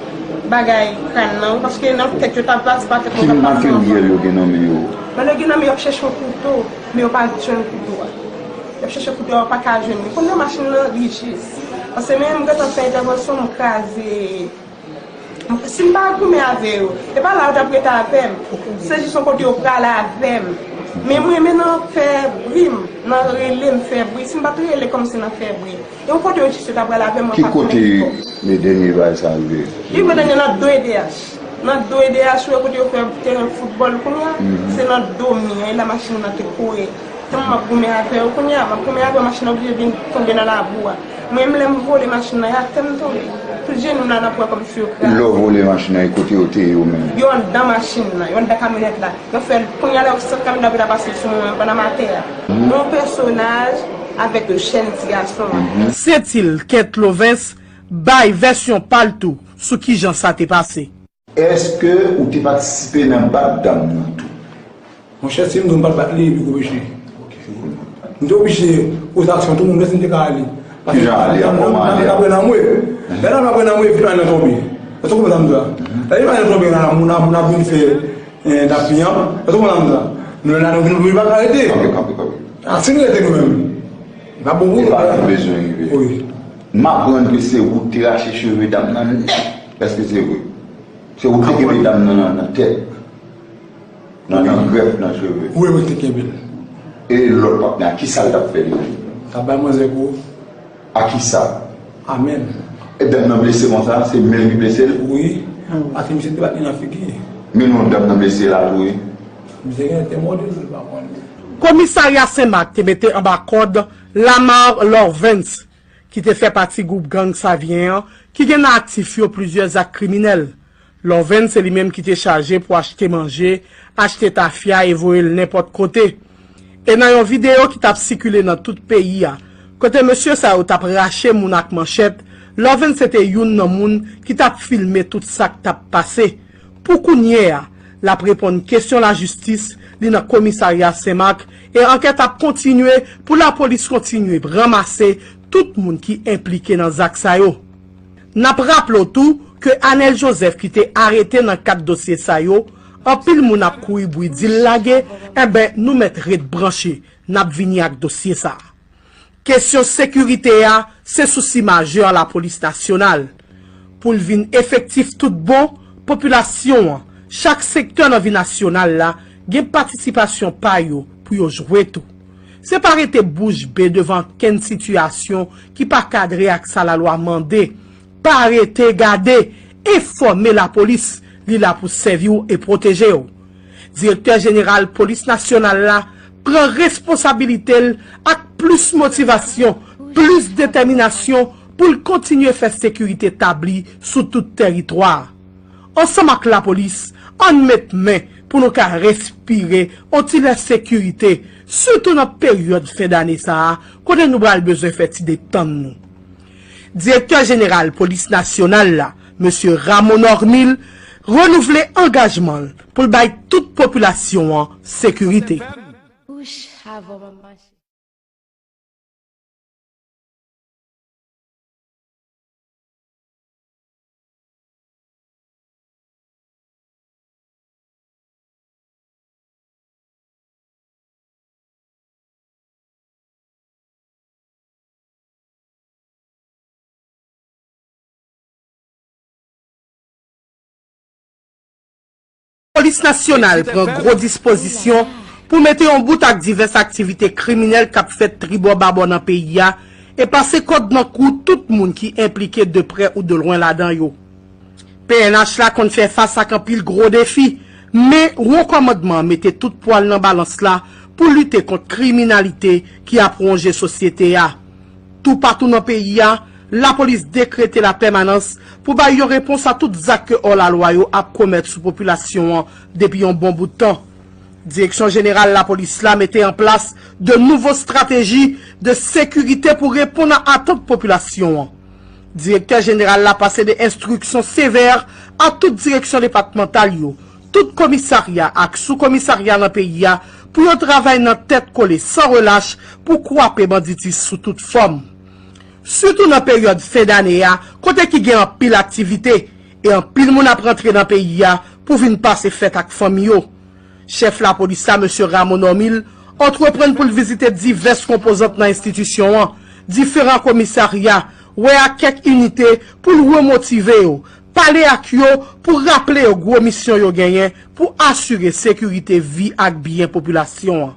bagay kràn nan, paske nan tèt yo t ap pase pa tèt mwen t ap pase anvan. Ki materyèl yo gen nan men yo? Nan yo gen nan men yo ap chèche yon kouto, men yo pa jwenn kouto a. Y ap chèche kouto a, yo pa ka jwenn li. Kounye a machin nan rijis. Paske menm m gentan fè entèvansyon, m kraze. Si m pa goumen avè yo, e pa la yo t ap rete avè m. Se jis yon kote yo prale avè m. Men mwen renmen nan fè bri m, nan rele m fè bri. Si m pa t rele kòmsi nan fè bri. E yon kote yo jis yo t ap prale avè m, mwen pa t konnen kò. Ki kote dènye bagay sa rive? Li rive dènye nan do E D H. Nan do E D H, ou wè kote yo fè teren foutbòl kounye a, se nan do mi an, e la machin nan te kore. Tann m ap goumen avè yo kounye a, m ap goumen avè yo, machin nan oblije vin tonbe nan labou a. Mwen menm lè m vole machin nan, e atè m tonbe. Tout jenou m la nan pwen kòmsi yo kraze. Lè w vole machin nan, e kote yo te ye yo menm? Yo anndan machin nan, yo anndan kamyonèt la. Yo fè l, kounye a la yo sot kamyonèt la pou ta pase sou mwen, pandan m atè a. Yon pèsonaj avèk yon jèn ti gason an. Setil Kent Lovens bay vèsyon pa l tou sou kijan sa te pase. Èske ou te patisipe nan bat dam nan tou? Monchè, si m di w m pa t bat li, li oblije. M te oblije poze aksyon, tout moun wè si m te ka ale. Kijan ale a, kòman ale a? Lè dam nan pran nan mwen, lè dam nan pran nan mwen, epi dam nan tonbe. Èske w konprann sa m di w la? Lè dam nan tonbe, moun ap, moun ap vin fè, eh, dappiyanp. Èske w konprann sa m di w la? Nou la, nou vin, nou pa ka rete. Kanpe, kanpe, kanpe. A, si nou rete nou menm, li pa bon pou nou. E pa bezwen rive. Wi. M aprann ke se ou ki te rache cheve dam nan nèt. Èske se vre? Se ou ki te kenbe dam nan nan, nan tèt. Nan, nan grèf, nan cheve. Wi, mwen te kenbe l. E lòt patnè a, kisa l t ap fè li menm? T ap bay manzè kou. A kisa? A men l. E dam nan blese konsa, se men l ki blese l? Wi. Paske misye te bat li nan figi. Men non dam nan blese la tou, wi. Misye gen te mòde l, pa konn. Komisarya Senmak te mete anba kòd Lamar Lorvens, ki te fè pati gwoup gang Savyen an, ki gen nan aktif yo plizyè zak kriminèl. Lorvens se li menm ki te chaje pou achte manje, achte tafya e voye l nenpòt kote. E nan yon videyo ki t ap sikile nan tout peyi a, kote mesye sa yo t ap rache moun ak manchèt, Lorvens se te youn nan moun ki t ap filme tout sa k t ap pase. Pou kounye a, l ap reponn kesyon lajistis, li nan komisarya Senmak, e ankèt ap kontinye pou lapolis kontinye ranmase tout moun ki enplike nan zak sa yo. N ap raple w tou ke Anèl Joseph ki te arete nan kad dosye sa yo, anpil moun ap kouri bri di l lage, enben nou mèt ret branche, n ap vini ak dosye sa a. Kesyon sekirite a se sousi majè lapolis nasyonal. Pou l vin efektif tout bon, popilasyon an, chak sektè nan vi nasyonal la, gen patisipasyon pa yo pou yo jwe tou. Se pa rete bouch be devan okenn sitiyasyon ki pa kadre ak sa lalwa mande. Pa rete gade, enfòme lapolis, li la pou sèvi w e pwoteje w. Direktè Jeneral Polis Nasyonal la pran responsabilite l ak plis motivasyon, plis detèminasyon pou l kontinye fè sekirite tabli sou tout tèritwa a. Ansanm ak lapolis, ann met men pou nou ka respire on ti lè sekirite, sitou nan peryòd fen dane sa a, kote nou pral bezwen fè ti detann nou. Direktè Jeneral Polis Nasyonal la, Mesye Ramo Normil, renouvle angajman l pou l bay tout popilasyon an sekirite. Kouch avè w m ap mache. Polis Nasyonal pran gwo dispozisyon pou mete yon bout ak divès aktivite kriminèl k ap fèt tribò babò nan peyi a e pase kòd nan kou tout moun ki enplike de prè ou de lwen ladan yo. P N H la konn fè fas ak anpil gwo defi, men Wo Kòmandman an mete tout pwa l nan balans la pou lite kont kriminalite ki ap wonje sosyete a. Toupatou nan peyi a, lapolis dekrete lapèmanans pou bay yon repons a tout zak ke òlalwa yo ap komèt sou popilasyon an depi yon bon bout tan. Direksyon Jeneral Lapolis la mete an plas de nouvo estrateji de sekirite pou reponn a atant popilasyon an. Direktè Jeneral la pase de enstriksyon sevè a tout direksyon depatmantal yo, tout komisarya ak soukomisarya nan peyi a pou yo travay nan tèt kole san relach pou kwape banditis sou tout fòm. Sitou nan peryòd fen dane a, kote ki gen anpil aktivite e anpil moun ap rantre nan peyi a pou vin pase fèt ak fanmi yo. Chèf lapolis la, Mesye Ramo Normil, antreprann pou l vizite divès konpozant nan enstitisyon an, diferan komisarya, wè ak kèk inite pou l remotive yo, pale ak yo pou raple yo gwo misyon yo genyen pou asire sekirite vi ak byen popilasyon an.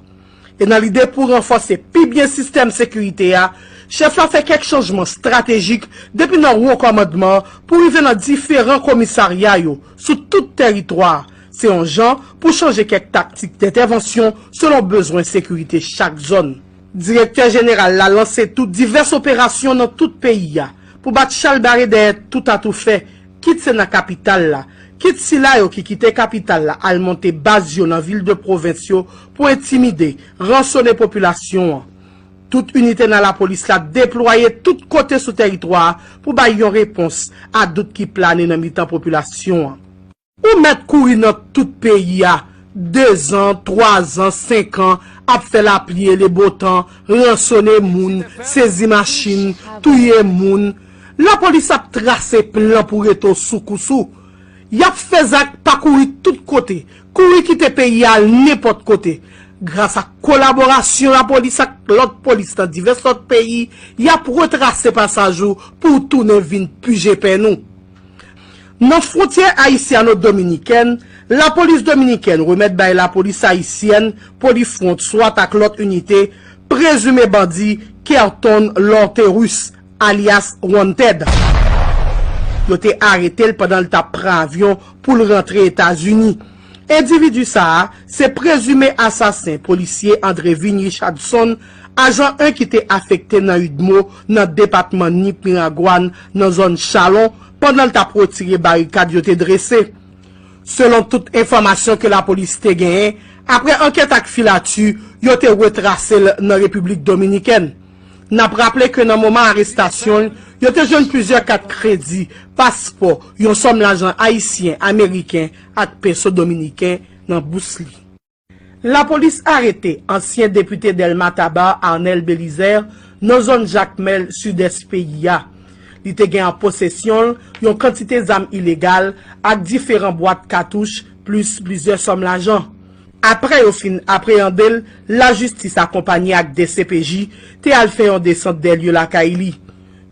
E nan lide pou ranfòse pi byen sistèm sekirite a, chèf la fè kèk chanjman estratejik depi nan Wo Kòmandman an pou rive nan diferan komisarya yo sou tout tèritwa a. Se yon jan pou chanje kèk taktik dentèvansyon selon bezwen sekirite chak zòn. Direktè Jeneral la lanse tou divès operasyon nan tout peyi a pou bat chalbare dèyè tout atoufè, kit se nan kapital la, kit sila yo ki kite kapital la al monte baz yo nan vil de pwovens yo pou entimide, ransone popilasyon an. Tout inite nan lapolis la deplwaye tout kote sou tèritwa a pou bay yon repons a dout ki plane nan mitan popilasyon an. Ou mèt kouri nan tout peyi a, dezan, twazan, senkan, ap fè lapli e lebotan, ransone moun, sezi machin, touye moun. Lapolis ap trase plan pou rete w sou kous ou. Y ap fè zak pa kouri tout kote, kouri kite peyi a al nenpòt kote. Gras ak kolaborasyon lapolis ak lòt polis nan divès lòt peyi, y ap retrase pasaj ou pou w tounen vin pije pèn ou. Nan fwontyè ayisyano-dominikèn, lapolis dominikèn remèt bay lapolis ayisyèn, Polifront, swat ak lòt inite, prezime bandi Kerton Lorterus, alyas Wanted. Yo te arete l pandan l t ap pran avyon pou l rantre Etazini. Endividi sa a, se prezime asasen polisye Andrevin Richardson, ajan en ki te afekte nan UDMO nan depatman Nip Miragwàn nan zòn Chalon, pandan l t ap retire barikad yo te drese. Selon tout enfòmasyon ke lapolis te genyen, apre ankèt ak filati, yo te retrase l nan Repiblik Dominikèn. N ap raple ke nan moman arestasyon l, yo te jwenn plizyè kat kredi, paspò, yon sòm lajan ayisyen, ameriken ak peso dominiken nan bous li. Lapolis arete ansyen depite Dèlma Taba, Arnel Belizaire, nan zòn Jakmèl, sidès peyi a. Li te gen an posesyon l yon kantite zam ilegal ak diferan bwat katouch, plis plizyè sòm lajan. Apre yo fin apreyande l, lajistis akonpanye ak D C P J te al fè yon desant dèlye lakay li.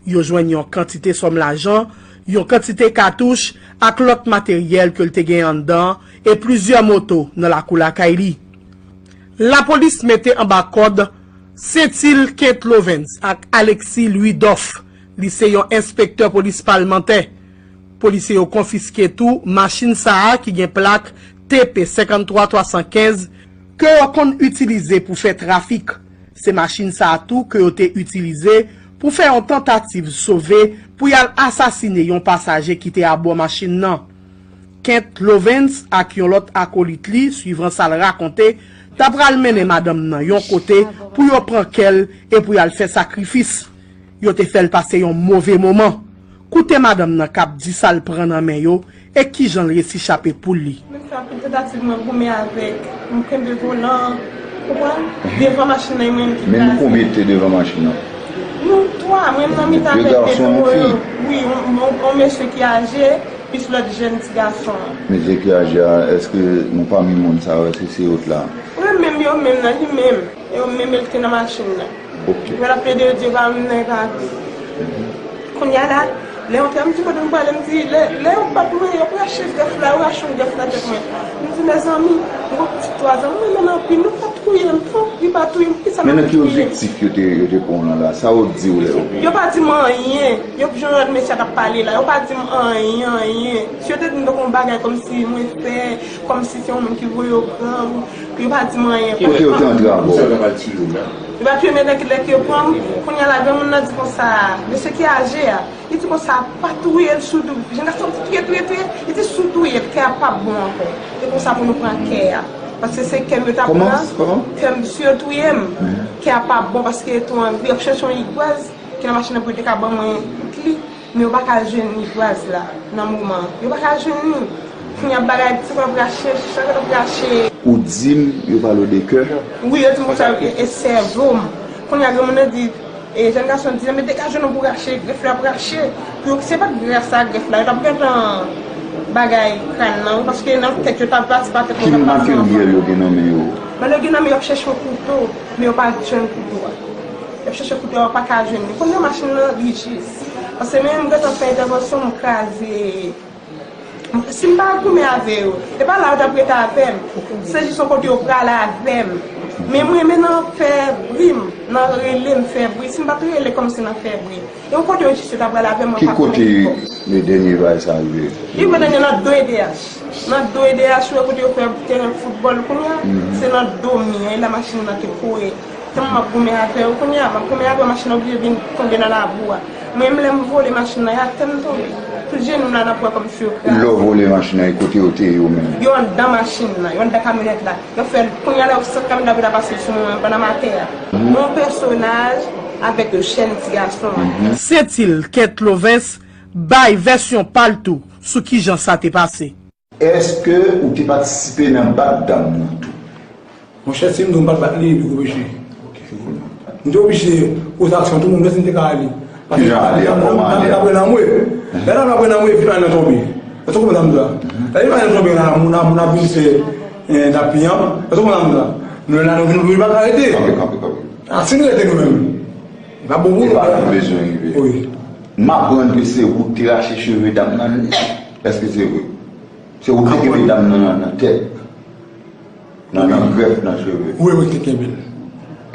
Yo jwenn yon kantite sòm lajan, yon kantite katouch ak lòt materyèl ke l te gen anndan an e plizyè moto nan lakou lakay li. Lapolis mete anba kòd Sentil Kent Lovens ak Alexis Louis Doff, Li se yon enspektè polis palmantè. Polisye yo konfiske tou machin sa a ki gen plak T P senkanntwa twa san kenz ke yo konn itilize pou fè trafik. Se machin sa a tou ke yo te itilize pou fè yon tantativ sove pou y al asasine yon pasaje ki te abò machin nan. Kent Lovens ak yon lòt akolit li, swivan sa l rakonte, ta pral mennen madanm nan yon kote pou yo pran kè l e pou y al fè sakrifis. Yo te fè l pase yon move moman. Koute madanm nan k ap di sa l pran nan men yo e kijan l resi chape poul li. Mwen fè anpil tantativ, mwen goumen avèk, mwen kenbe volan, konprann? Devan machin nan, e mwen menm ki kraze. Men nou konbyen ki te devan machin nan? Nou twa, mwen menm nan mitan avèk de gason, yon fi? Wi, yon, yon, yon mesye ki aje, plis lòt jèn ti gason an. Mesye ki aje a, èske nan pami moun sa yo, èske se yo t la? Wi, menm yo menm nan, li menm. Yo menm yo ki te nan machin nan. Ok. Yo t ap plede, yo di yo pa menm nan, yo pa vle. Kounye a la, lè yo antre, m di kote m prale, m di, lè, lè yo bat mwen, yo rache grèf la, yo rache yon grèf nan tèt mwen. M di, mezanmi, m gon pitit twa zan, m renmen l anpil, nou pa touye m, non, li pa touye m, poukisa nou touye m? Men nan ki objektif yo te, yo te pran w lan la? Sa yo di w lè yo pran w? Yo pa di m anyen, yo jan lòt mesye a t ap pale la, yo pa di m anyen, anyen. Si yo te di m tankou yon bagay kòmsi mwen fè, kòmsi se yon moun ki voye yo pran m, yo pa di m anyen. Ki lè yo te antre abò w? Yo pa touye m, men lè, lè ke yo pran m, kounye a la, granmoun nan di konsa, mesye ki aje a, li di konsa, pa touye l sou dou, jèn gason ap di touye, touye, touye, li di si w touye l, kè a p ap bon ankò. E konsa pou nou pran kè a. Paske se kè m yo t ap pran, kè m, si yo touye m, kè a p ap bon, paske yo tou anvi, y ap chèche yon igwaz ki nan machin nan pou yo te ka ban mwen li. Men yo pa ka jwenn igwaz la nan moman an. Yo pa ka jwenn li. Kounye a bagay, ti kò ap rache, chak kò ap rache. Ou di m yo pale w de kè? Wi, yo di m konsa, e, e sèvo m. Kounye a granmoun nan di, e, jèn gason di, men degaje w non pou rache, grèf la ap rache. Pou yo, se pa t gras a grèf la, yo t ap gentan bagay kràn nan, wi, paske nan tèt yo t ap pase pa tèt mwen, t ap pase anvan. Ki materyèl yo gen nan men yo? Bagay yo gen nan men yo ap chèche yon kouto, men yo pa jwenn kouto a. Y ap chèche kouto a, yo pa ka jwenn li. Kounye a machin nan, li jis. Paske menm m gentan fè entèvansyon, m kraze. Si m pa goumen avè yo, e pa la yo t ap rete avè m. Se jis yon kote yo prale avè m. Men mwen renmen nan fè bri m, nan rele m fè bri. Si m pa t rele kòmsi nan fè bri. E yon kote yo jis yo ta pral avè m, mwen pa konnen ki bò. Ki kote dènye bagay sa rive? Li rive dènye nan do E D H. Nan do E D H, ou wè kote yo fè teren foutbòl kounye a, se nan do mi an, e la machin nan te kore. Tèlman m ap goumen avè yo kounye a, m ap goumen avè yo, machin nan oblije vin tonbe nan labou a. Mwen menm lè m vole machin nan, e atè m tonbe. Tout jenou m la nan pwen kòmsi yo kraze. Lè w vole machin nan, e kote yo te ye yo menm? Yo anndan machin nan, yo anndan kamyonèt la. Yo fè l, kounye a la, yo sot kamyonèt la pou ta pase sou mwen, pandan m atè a. Yon pèsonaj avèk yon jèn ti gason an. Setil Kent Lovens bay vèsyon pa l tou sou kijan sa te pase. Èske ou te patisipe nan bat dam nan tou? Monchè, si m di w m pa t bat li, li oblije. M te oblije poze aksyon, tout moun wè si m te ka ale. Kijan ale a? Kòman ale a? Apre nan mwe. Lè nan apre nan mwe, epi nan tonbe. Èske w konprann sa m di w la? Lè li nan tonbe, nan moun ap vin fè, eh, dap li an. Èske w konprann sa m di w la? Nou la, nou vin, nou pa ka rete. Kanpe, kanpe, kanpe. A, si nou rete nou menm, li pa bon pou nou. E pa la nou bezwen rive. Wi. M aprann ke se ou ki te rache cheve dam nan nèt. Èske se vre? Se ou ki te kenbe dam nan nan tèt. Nan, nan grèf nan cheve. Wi, wi, te kenbe l.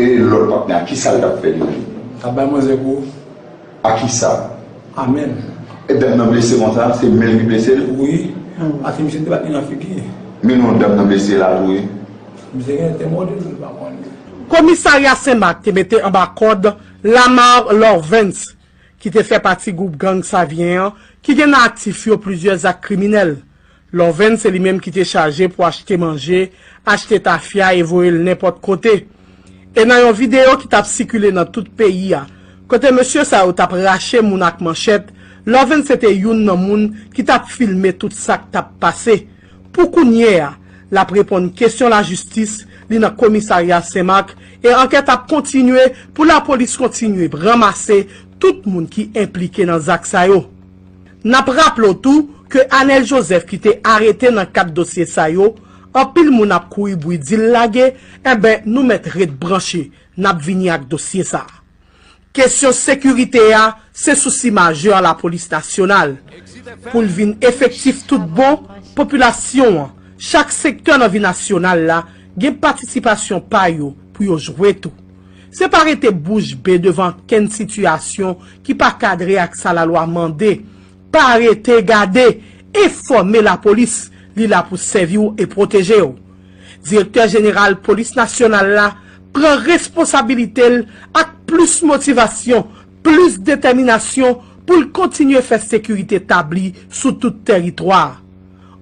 E lòt patnè a, kisa l t ap fè li menm? T ap bay manzè kou. A kisa? A men l. E dam nan blese konsa, se men l ki blese l? Wi. Paske misye te bat li nan figi. Men non dam nan blese la tou wi. Misye gen te mòde l, m pa konnen. Komisarya Senmak te mete anba kòd Lamar Lorvens, ki te fè pati gwoup gang Savyen an, ki gen nan aktif yo plizyè zak kriminèl. Lorvens se li menm ki te chaje pou achte manje, achte tafya e voye l nenpòt kote. E nan yon videyo ki t ap sikile nan tout peyi a, kote mesye sa yo t ap rache moun ak manchèt, Lorvens se te youn nan moun ki t ap filme tout sa k t ap pase. Pou kounye a, l ap reponn kesyon lajistis, li nan komisarya Senmak, e ankèt ap kontinye pou lapolis kontinye ranmase tout moun ki enplike nan zak sa yo. N ap raple w tou ke Anel Joseph ki te arete nan kad dosye sa yo, anpil moun ap kouri bri di l lage, enben nou mèt ret branche, n ap vini ak dosye sa a. Kesyon sekirite a se sousi majè lapolis nasyonal. Pou l vin efektif tout bon, popilasyon an, chak sektè nan vi nasyonal la, gen patisipasyon pa yo pou yo jwe tou. Se pa rete bouch be devan kenn sitiyasyon ki pa kadre ak sa lalwa mande. Pa rete gade, enfòme lapolis, li la pou sèvi w e pwoteje w. Direktè Jeneral Polis Nasyonal la pran responsabilite l ak plis motivasyon, plis detèminasyon pou l kontinye fè sekirite tabli sou tout tèritwa a.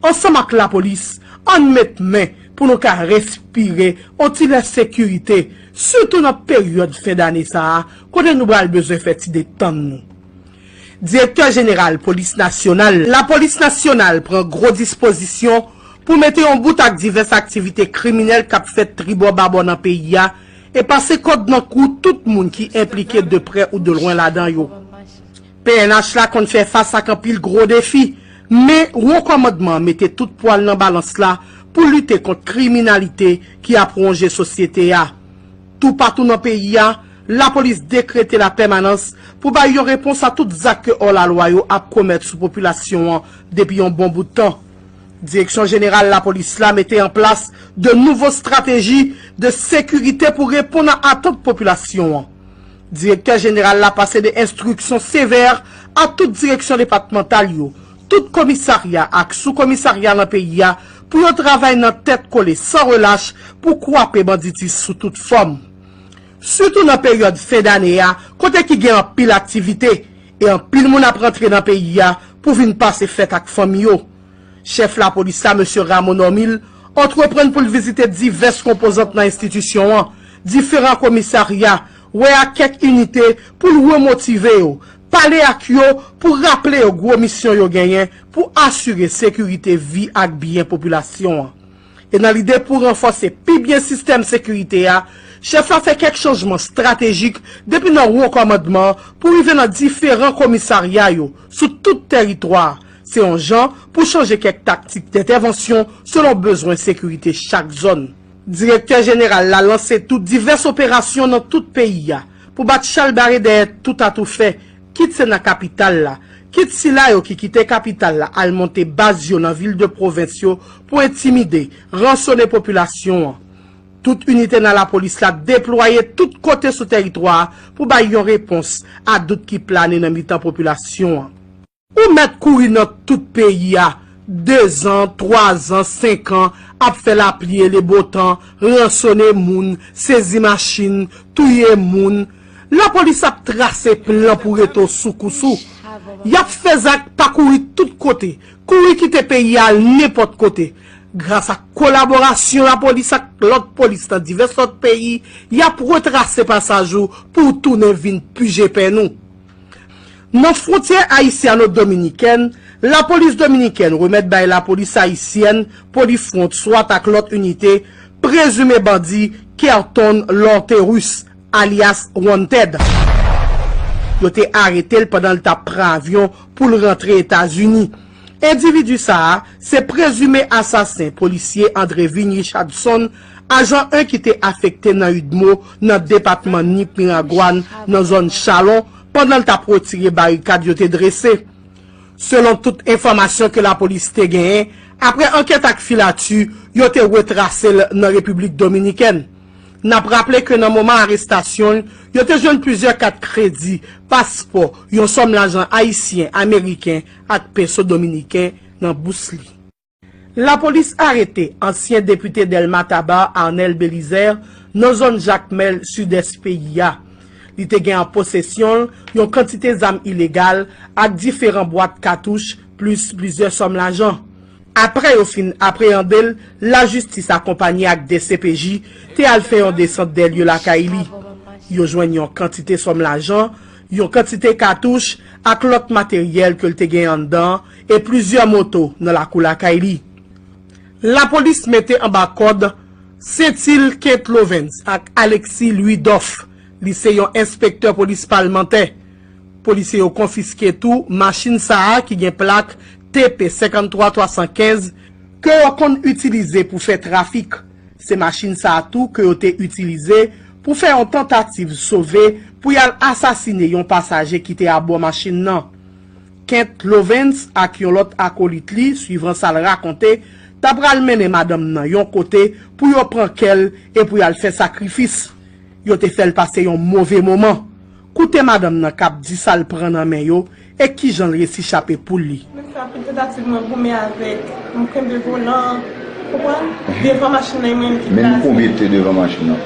Ansanm ak lapolis, ann met men pou nou ka respire on ti lè sekirite, sitou nan peryòd fen dane sa a, kote nou pral bezwen fè ti detann nou. Direktè Jeneral Polis Nasyonal, Lapolis Nasyonal pran gwo dispozisyon pou mete yon bout ak divès aktivite kriminèl k ap fèt tribò babò nan peyi a e pase kòd nan kou tout moun ki enplike de prè ou de lwen ladan yo. P N H la konn fè fas ak anpil gwo defi, men Wo Kòmandman an mete tout pwa l nan balans la pou lite kont kriminalite ki ap wonje sosyete a. Toupatou nan peyi a, lapolis dekrete lapèmanans pou bay yon repons a tout zak ke òlalwa yo ap komèt sou popilasyon an depi yon bon bout tan. Direksyon Jeneral Lapolis la mete an plas de nouvo estrateji de sekirite pou reponn a atant popilasyon an. Direktè Jeneral la pase de enstriksyon sevè a tout direksyon depatmantal yo, tout komisarya ak soukomisarya nan peyi a pou yo travay nan tèt kole san relach pou kwape banditis sou tout fòm. Sitou nan peryòd fen dane a, kote ki gen anpil aktivite e anpil moun ap rantre nan peyi a pou vin pase fèt ak fanmi yo. Chèf lapolis la, mesye Ramon Normil, antreprann pou l vizite divès konpozant nan enstitisyon an, diferan komisarya, wè ak kèk inite pou l remotive yo, pale ak yo pou raple yo gwo misyon yo genyen pou asire sekirite vi ak byen popilasyon an. E nan lide pou ranfòse pi byen sistèm sekirite a, chèf la fè kèk chanjman estratejik depi nan Wo Kòmandman an pou rive nan diferan komisarya yo sou tout tèritwa a. Se yon jan pou chanje kèk taktik dentèvansyon selon bezwen sekirite chak zòn. Direktè Jeneral la lanse tou divès operasyon nan tout peyi a pou bat chalbare dèyè tout atoufè, kit se nan kapital la, kit sila yo ki kite kapital la al monte baz yo nan vil de pwovens yo pou entimide, ransone popilasyon an. Tout inite nan lapolis la deplwaye tout kote sou tèritwa a pou bay yon repons a dout ki plane nan mitan popilasyon an. Ou mèt kouri nan tout peyi a, dezan, twazan, senkan, ap fè lapli e lebotan, ransone moun, sezi machin, touye moun. Lapolis ap trase plan pou rete w sou kous ou. Y ap fè zak pa kouri tout kote, kouri kite peyi a al nenpòt kote. Gras ak kolaborasyon lapolis ak lòt polis nan divès lòt peyi, y ap retrase pasaj ou pou w tounen vin pije pèn ou. Nan fwontyè ayisyano-dominikèn, lapolis dominikèn remèt bay lapolis ayisyèn Polifront, swat ak lòt inite, prezime bandi Kerton Lorterus, alyas Wanted. Yo te arete l pandan l t ap pran avyon pou l rantre Etazini. Endividi sa a se prezime asasen polisye Andrevin Richardson, ajan en ki te afekte nan UDMO nan depatman Nip Miragwàn nan zòn Chalon pandan l t ap retire barikad yo te drese. Selon tout enfòmasyon ke lapolis te genyen, apre ankèt ak filati, yo te retrase l nan Repiblik Dominikèn. N ap raple ke nan moman arestasyon l, yo te jwenn plizyè kat kredi, paspò, yon sòm lajan ayisyen, ameriken ak peso dominiken nan bous li. Lapolis arete ansyen depite Dèlma Taba, Arnel Belizaire, nan zòn Jakmèl, sidès peyi a. Li te gen an posesyon l yon kantite zam ilegal ak diferan bwat katouch, plis plizyè sòm lajan. Apre yo fin apreyande l, lajistis akonpanye ak D C P J te al fè yon desant dèlye lakay li. Yo jwenn yon kantite sòm lajan, yon kantite katouch ak lòt materyèl ke l te gen anndan an e plizyè moto nan lakou lakay li. Lapolis mete anba kòd Sentil Kent Lovens ak Alexis Louis Doff. Li se yon enspektè polis palmantè. Polisye yo konfiske tou machin sa a ki gen plak T P senkanntwa twasankenz ke yo konn itilize pou fè trafik. Se machin sa a tou ke yo te itilize pou fè yon tantativ sove pou y al asasine yon pasaje ki te abò machin nan. Kent Lovens ak yon lòt akolit li, swivan sa l rakonte, ta pral mennen madanm nan yon kote pou yo pran kè l e pou y al fè sakrifis. yo te fè l pase yon move moman. Koute madanm nan k ap di sa l pran nan men yo e kijan l resi chape poul li. Mwen frape tantativ mwen goumen avèk, m kenbe volan, konprann? Devan machin nan, e mwen menm ki kraze. Men nou konbyen te devan machin nan?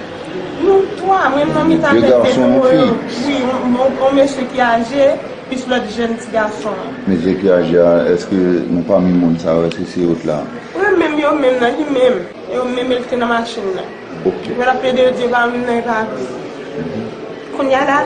Nou twa, mwen nan mitan avèk de gason, yon fi. Wi, yon, yon, yon mesye ki aje, plis lòt jèn ti gason an. Mesye ki aje a, èske nan pami moun sa yo, èske se yo t la? Wi, menm yo menm nan, li menm. Yo menm el ki te nan machin nan. Ok. Yo t ap plede, yo di yo pa menm nan, yo pa vle. Kounye a la,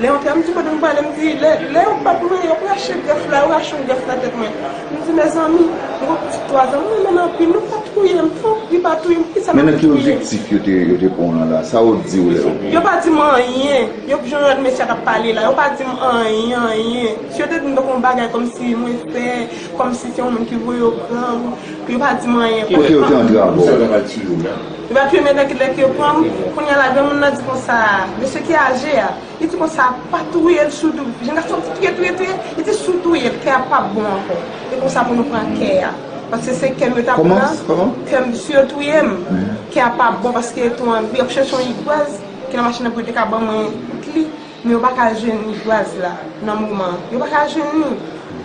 lè yon tè, m di kote m prale, m di, lè, lè yo pa t mwen, yo rache grèf la, yo rache yon grèf nan tèt mwen. M di, mezanmi, m gon pitit twa zan, m renmen l anpil, nou pa touye m, fòk li pa touye m, poukisa m ap touye? Men nan ki objektif yo te, yo te pran w lan la? Sa yo di w lè yo pran w? Yo pa di m anyen, yo, jan lòt mesye a t ap pale la, yo pa di m anyen, anyen. Si yo te di m tankou yon bagay kòmsi mwen fè, kòmsi se yon moun ki voye yo pran m, yo pa di m anyen. Kote yo te antre avè w? Yo pa touye m, men nan kilè ke yo pran m, kounye a la, granmoun nan di konsa, mesye ki aje a, li di konsa, pa touye l, si w tou-, jèn gason di touye, touye, touye, li di si w touye l, kè a p ap bon ankò. E konsa pou nou pran kè a. Paske se kè m yo t ap pran. Kòman? Kòman? Kè m, si yo touye m, kè a p ap bon, paske tou an, yo ap chèche yon igwaz ki nan machin nan pou yo te ka ban mwen kle. Men yo pa ka jwenn igwaz la nan moman an. Yo pa ka jwenn li.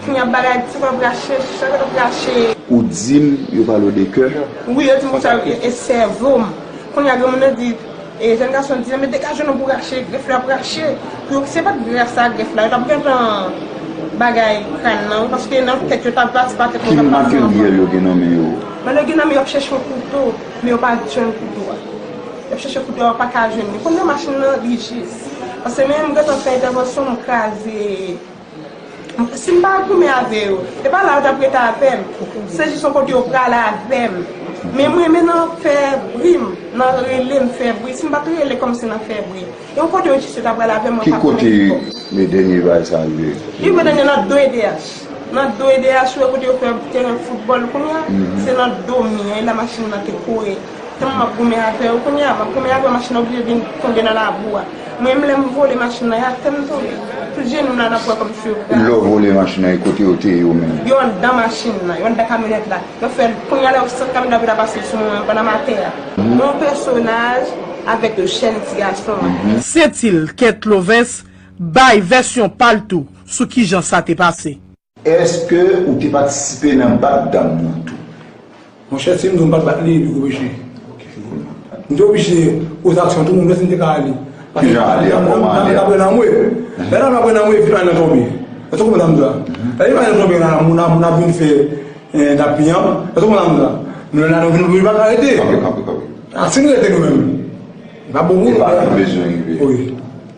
Kounye a bagay, ti kò ap rache, chak kò ap rache. Ou di m yo pale w de kè? Wi, yo di m konsa, e, e sèvo m. Kounye a granmoun nan di, e, jèn gason di, men degaje non pou rache, grèf la ap rache. Pou yo, se pa t grèf sa, grèf la, yo t ap gentan bagay kràn nan, wi, paske nan tèt yo t ap pati pa tèt mwen, t ap pati ankò. Ki materyèl yo gen nan men yo? Men yo gen nan men yo ap chèche yon kouto, men yo pa jwenn kouto a. Yo ap chèche kouto a, yo pa ka jwenn li. Kounye a machin nan, li jis. Paske menm m gentan fè entèvansyon, m kraze. Si m pa goumen avè yo, e pa la yo t ap rete avè m. Se jis yon kote yo prale avè m. Men mwen renmen nan fè bri m, nan rele m fè bri. Si m pa t rele kòmsi nan fè bri. E yon kote yo jis yo t ap prale avè m, mwen pa konnen ki kote. Ki kote men dènye bagay sa rive? Li rive dènye nan do E D H. Nan do E D H, ou wè kote yo fè teren foutbòl kounye a? Se nan do mi an, e la machin nan te kore. Tèlman m ap goumen avè yo, kounye a, m ap goumen avè yo, machin nan oblije vin tonbe nan labou a. Mwen menm, lè m vole machin nan, e atè m tonbe. Tout jenou m la, n ap wè kòmsi yo pran. Lè w vole machin nan, e kote yo te ye yo menm? Yo anndan machin nan, yo anndan kamyonèt la. Yo fè l, kounye a la, yo sot kamyonèt la pou ta pase sou mwen, pandan m atè a. Yon pèsonaj avèk yon jèn ti gason. Sentil Kent Lovens bay vèsyon pa l tou sou kijan sa te pase. Èske ou te patisipe nan bat dam nan tou? Monchè, si m di w m pa t bat li, li oblije. M te oblije poze aksyon, tout moun wè si m te ka ale. Kijan ale a? Kòman ale a? Dam nan pran nan mwen. Lè dam nan pran nan mwen, epi dam nan tonbe. Èske w konprann sa m di w la? Lè dam nan tonbe la, moun ap, moun ap vin fè, eh, dap piyan. Èske w konprann sa m di w la? Nou la, nou vin, nou pa ka rete. Kanpe, kanpe, kanpe. A, si nou rete nou menm, li pa bon pou nou. E pa nou bezwen rive. Wi.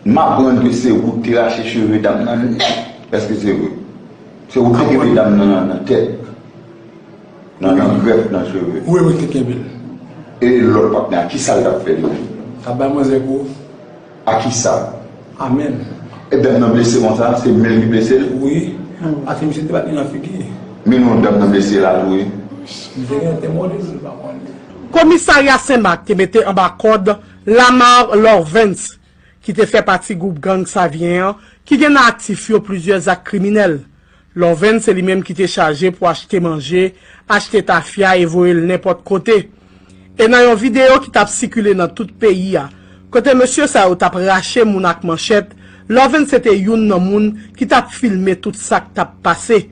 M aprann ke se ou ki te rache cheve dam nan nèt. Èske se vre? Se ou ki te kenbe dam nan nan tèt. Nan, nan grèf, nan cheve. Wi, mwen ki te kenbe l. E lòt patnè a, kisa l t ap fè li menm? T ap bay manzè kou. A kisa? A men l. E dam nan blese konsa, se men l ki blese l? Wi. Paske misye te bat li nan figi. Men non dam nan blese la tou, wi. Misye gen te mòde l, m pa konnen. Komisarya Senmak te mete anba kòd Lamar Lorvens, ki te fè pati gwoup gang Savyen an, ki gen nan aktif yo plizyè zak kriminèl. Lorvens se li menm ki te chaje pou achte manje, achte tafya e voye l nenpòt kote. E nan yon videyo ki t ap sikile nan tout peyi a, kote mesye sa yo t ap rache moun ak manchèt, Lorvens se te youn nan moun ki t ap filme tout sa k t ap pase.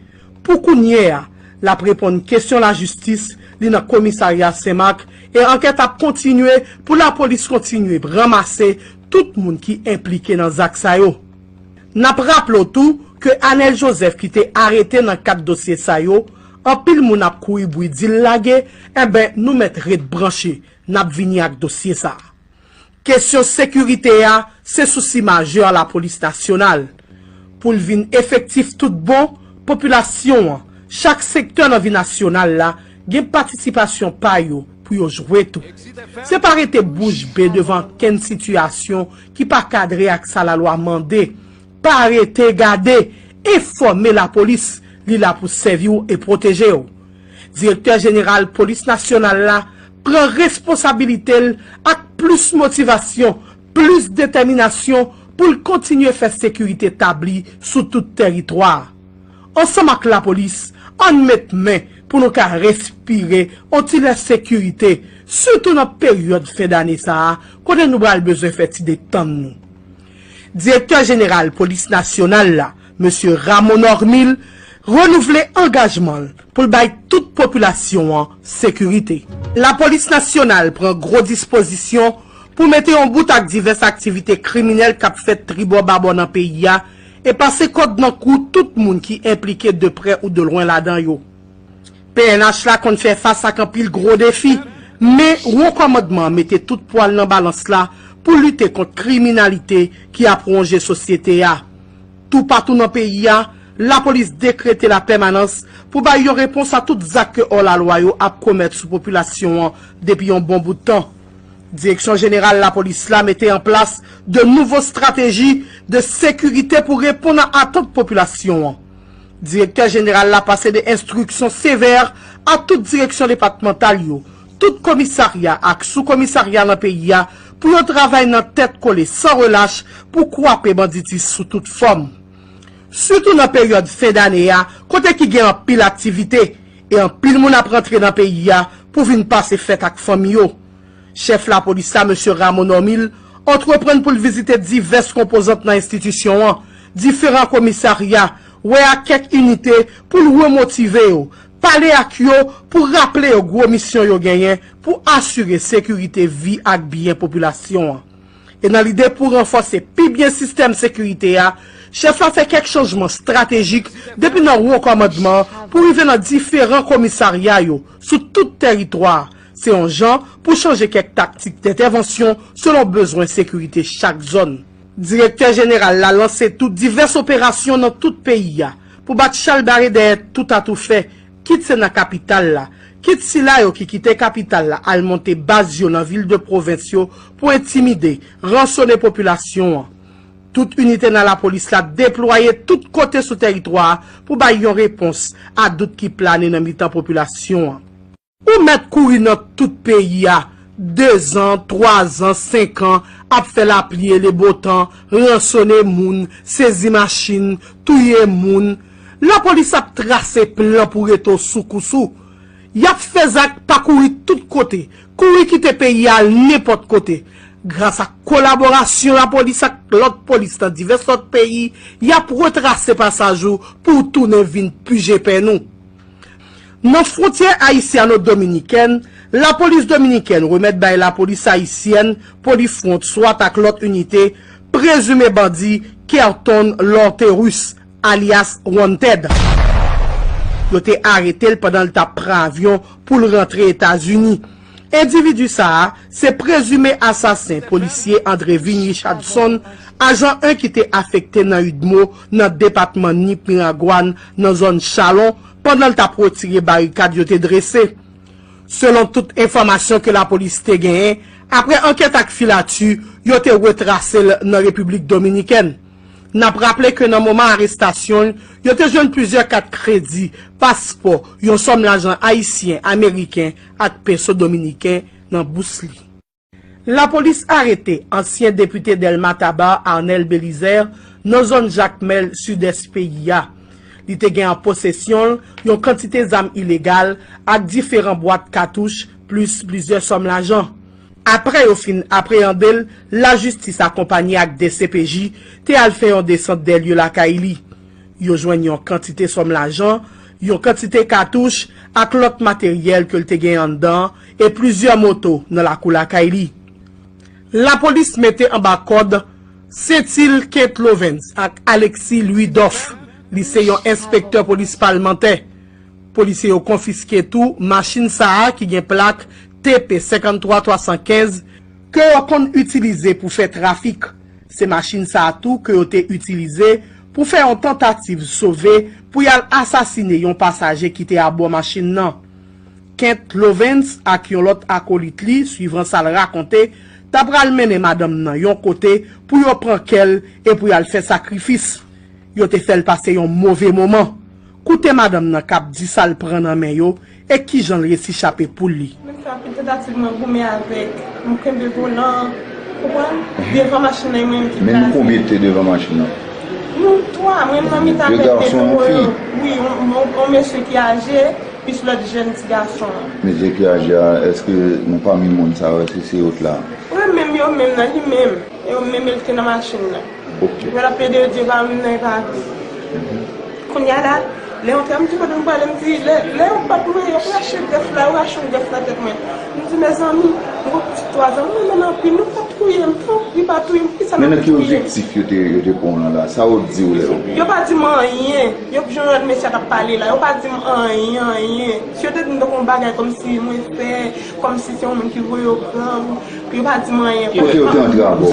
Pou kounye a, l ap reponn kesyon lajistis, li nan komisarya Senmak, e ankèt ap kontinye pou lapolis kontinye ranmase tout moun ki enplike nan zak sa yo. N ap raple w tou ke Anel Joseph ki te arete nan kad dosye sa yo, anpil moun ap kouri bri di l lage, enben nou mèt ret branche, n ap vini ak dosye sa a. Kesyon sekirite a se sousi majè lapolis nasyonal. Pou l vin efektif tout bon, popilasyon an, chak sektè nan vi nasyonal la, gen patisipasyon pa yo pou yo jwe tou. Se pa rete bouch be devan kenn sitiyasyon ki pa kadre ak sa lalwa mande. Pa rete gade, enfòme lapolis, li la pou sèvi w e pwoteje w. Direktè Jeneral Polis Nasyonal la pran responsabilite l ak plis motivasyon, plis detèminasyon pou l kontinye fè sekirite tabli sou tout tèritwa a. Ansanm ak lapolis, ann met men pou nou ka respire yon ti lè sekirite, sitou nan peryòd fen dane sa a, kote nou pral bezwen fè ti detann nou. Direktè Jeneral Polis Nasyonal la, Mesye Ramon Normil, renouvle angajman l pou l bay tout popilasyon an sekirite. Lapolis Nasyonal pran gwo dispozisyon pou mete yon bout ak divès aktivite kriminèl k ap fèt tribò babò nan peyi a e pase kòd nan kou tout moun ki enplike de prè ou de lwen ladan yo. P N H la konn fè fas ak anpil gwo defi, men Wo Kòmandman an mete tout pwa l nan balans la pou lite kont kriminalite ki ap wonje sosyete a. Toupatou nan peyi a, lapolis dekrete lapèmanans pou bay yon repons a tout zak ke òlalwa yo ap komèt sou popilasyon an depi yon bon bout tan. Direksyon Jeneral Lapolis la mete an plas de nouvo estrateji de sekirite pou reponn a atant popilasyon an. Direktè Jeneral la pase de enstriksyon sevè a tout direksyon depatmantal yo, tout komisarya ak soukomisarya nan peyi a pou yo travay nan tèt kole san relach pou kwape banditis sou tout fòm. Sitou nan peryòd fen dane a, kote ki gen anpil aktivite e anpil moun ap rantre nan peyi a pou vin pase fèt ak fanmi yo. Chèf lapolis la, Mesye Ramon Normil, antreprann pou l vizite divès konpozant nan enstitisyon an, diferan komisarya, wè ak kèk inite pou l remotive yo, pale ak yo pou raple yo gwo misyon yo genyen pou asire sekirite vi ak byen popilasyon an. E nan lide pou ranfòse pi byen sistèm sekirite a, chèf la fè kèk chanjman estratejik depi nan wo kòmandman an pou rive nan diferan komisarya yo sou tout tèritwa a. Se yon jan pou chanje kèk taktik dentèvansyon selon bezwen sekirite chak zòn. Direktè jeneral la lanse tou divès operasyon nan tout peyi a pou bat chalbare dèyè tout atoufè, kit se nan kapital la, kit sila yo ki kite kapital la al monte baz yo nan vil de pwovens yo pou entimide, ransone popilasyon an. Tout inite nan lapolis la deplwaye tout kote sou tèritwa a pou bay yon repons a dout ki plane nan mitan popilasyon an. Ou mèt kouri nan tout peyi a, dezan, twazan, senkan, ap fè lapli e lebotan, ransone moun, sezi machin, touye moun. Lapolis ap trase plan pou rete w sou kous ou. Y ap fè zak pa kouri tout kote, kouri kite peyi a al nenpòt kote. Gras ak kolaborasyon lapolis ak lòt polis nan divès lòt peyi, y ap retrase pasaj ou pou w tounen vin pije pèn ou. Nan fwontyè ayisyano-dominikèn, lapolis dominikèn remèt bay lapolis ayisyèn Polifront, swat ak lòt inite, prezime bandi Kerton Lorterus, alyas Wanted. Yo te arete l pandan l t ap pran avyon pou l rantre Etazini. Endividi sa a se prezime asasen polisye Andrevin Richardson, ajan en ki te afekte nan UDMO nan depatman Nip Miragwàn nan zòn Chalon, pandan l t ap retire barikad yo te drese. Selon tout enfòmasyon ke lapolis te genyen, apre ankèt ak filati, yo te retrase l nan Repiblik Dominikèn. N ap raple ke nan moman arestasyon l, yo te jwenn plizyè kat kredi, paspò, yon sòm lajan ayisyen, ameriken ak peso dominiken nan bous li. Lapolis arete ansyen depite Dèlma Taba, Arnel Belizaire, nan zòn Jakmèl, sidès peyi a. Li te gen an posesyon l yon kantite zam ilegal ak diferan bwat katouch, plis plizyè sòm lajan. Apre yo fin apreyande l, lajistis akonpanye ak D C P J te al fè yon desant dèlye lakay li. Yo jwenn yon kantite sòm lajan, yon kantite katouch ak lòt materyèl ke l te gen anndan an e plizyè moto nan lakou lakay li. Lapolis mete anba kòd Sentil Kent Lovens ak Alexis Louis Doff. Li se yon enspektè polis palmantè. Polisye yo konfiske tou machin sa a ki gen plak T P senkanntwa twasankenz ke yo konn itilize pou fè trafik. Se machin sa a tou ke yo te itilize pou fè yon tantativ sove pou y al asasine yon pasaje ki te abò machin nan. Kent Lovens ak yon lòt akolit li, swivan sa l rakonte, ta pral mennen madanm nan yon kote pou yo pran kè l e pou y al fè sakrifis. Yo te fè l pase yon move moman. Koute madanm nan k ap di sa l pran nan men yo e kijan l resi chape poul li. Mwen fè anpil tantativ, mwen goumen avèk, mwen kenbe volan, konprann? Devan machin nan, e mwen menm ki kraze. Men nou konbyen ki te devan machin nan? Nou twa, mwen menm nan mitan avèk de gwo yo. Wi, yon, yon, yon mesye ki aje, Plis lòt jèn ti gason an. Mesye ki aje a, èske nan pami moun sa yo, èske se yo t la? Wi, menm yo menm nan li menm. Yo menm yo te nan machin nan. Ok. Yo t ap plede di yo pa menm nan, yo pa vle. Kounye a la, lè yo antre, m di kote m prale, m di, lè, lè yo bat mwen, yo rache grèf la, yo rache yon grèf nan tèt mwen. M di, mezanmi, m gon pitit twa zan, m renmen l anpil, nou pa touye m, non, li pa touye m, poukisa nou ap touye m? Men nan ki objektif yo te, yo te pran w lan la? Sa yo di w lè yo... Yo pa di m anyen. Yo, jan lòt mesye a t ap pale la, yo pa di m anyen, anyen. Si yo te di m tankou yon bagay kòmsi mwen fè, kòmsi se yon moun ki voye yo pran m, yo pa di m anyen. Kote yo te antre avè w?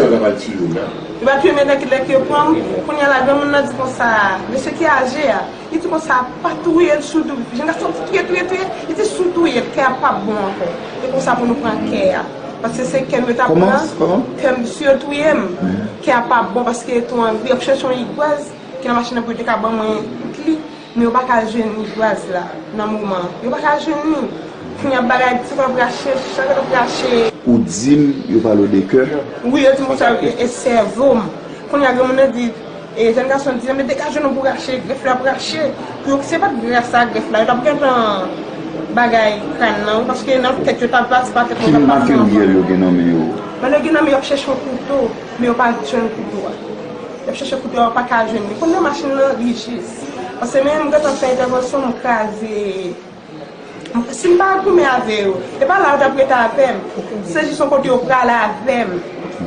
Yo pa touye m, men nan kilè ke yo pran m, kounye a la, granmoun nan di konsa, mesye ki aje a, li di konsa, pa touye l, si w tou-, jan gason di touye, touye, touye, li di si w touye l, kè a p ap bon ankò. E konsa pou nou pran kè a. Paske se kè m yo t ap pran. Kè m, si yo touye m, kè a p ap bon, paske yo tou anvi, y ap chèche yon igwaz ki nan machin nan pou yo te ka ban mwen kle, men yo pa ka jwenn igwaz la nan moman an. Yo pa ka jwenn li. Kounye a bagay, ti kòb rache, chak lòt rache. Ou di m yo pale w de kè? Wi, yo di m konsa, e, e sèvo m. Kounye a granmoun nan di, e jèn gason di, men degaje nou pou rache, grèf la ap rache. Pou yo, se pa t gras a grèf la, yo t ap gentan bagay kràn nan, wi, paske nan tèt yo t ap pase pa tèt mwen, t ap pase nan... Ki materyèl yo gen nan men yo? Lè yo gen nan men yo, y ap chèche yon kouto, men yo pa jwenn kouto a. Y ap chèche kouto a, yo pa ka jwenn li. Kounye a machin nan, li jis. Paske menm m gentan fè entèvansyon, m kraze. Si m pa goumen avè yo, e pa la yo t ap rete avè m. Se jis yon kote yo prale avè m.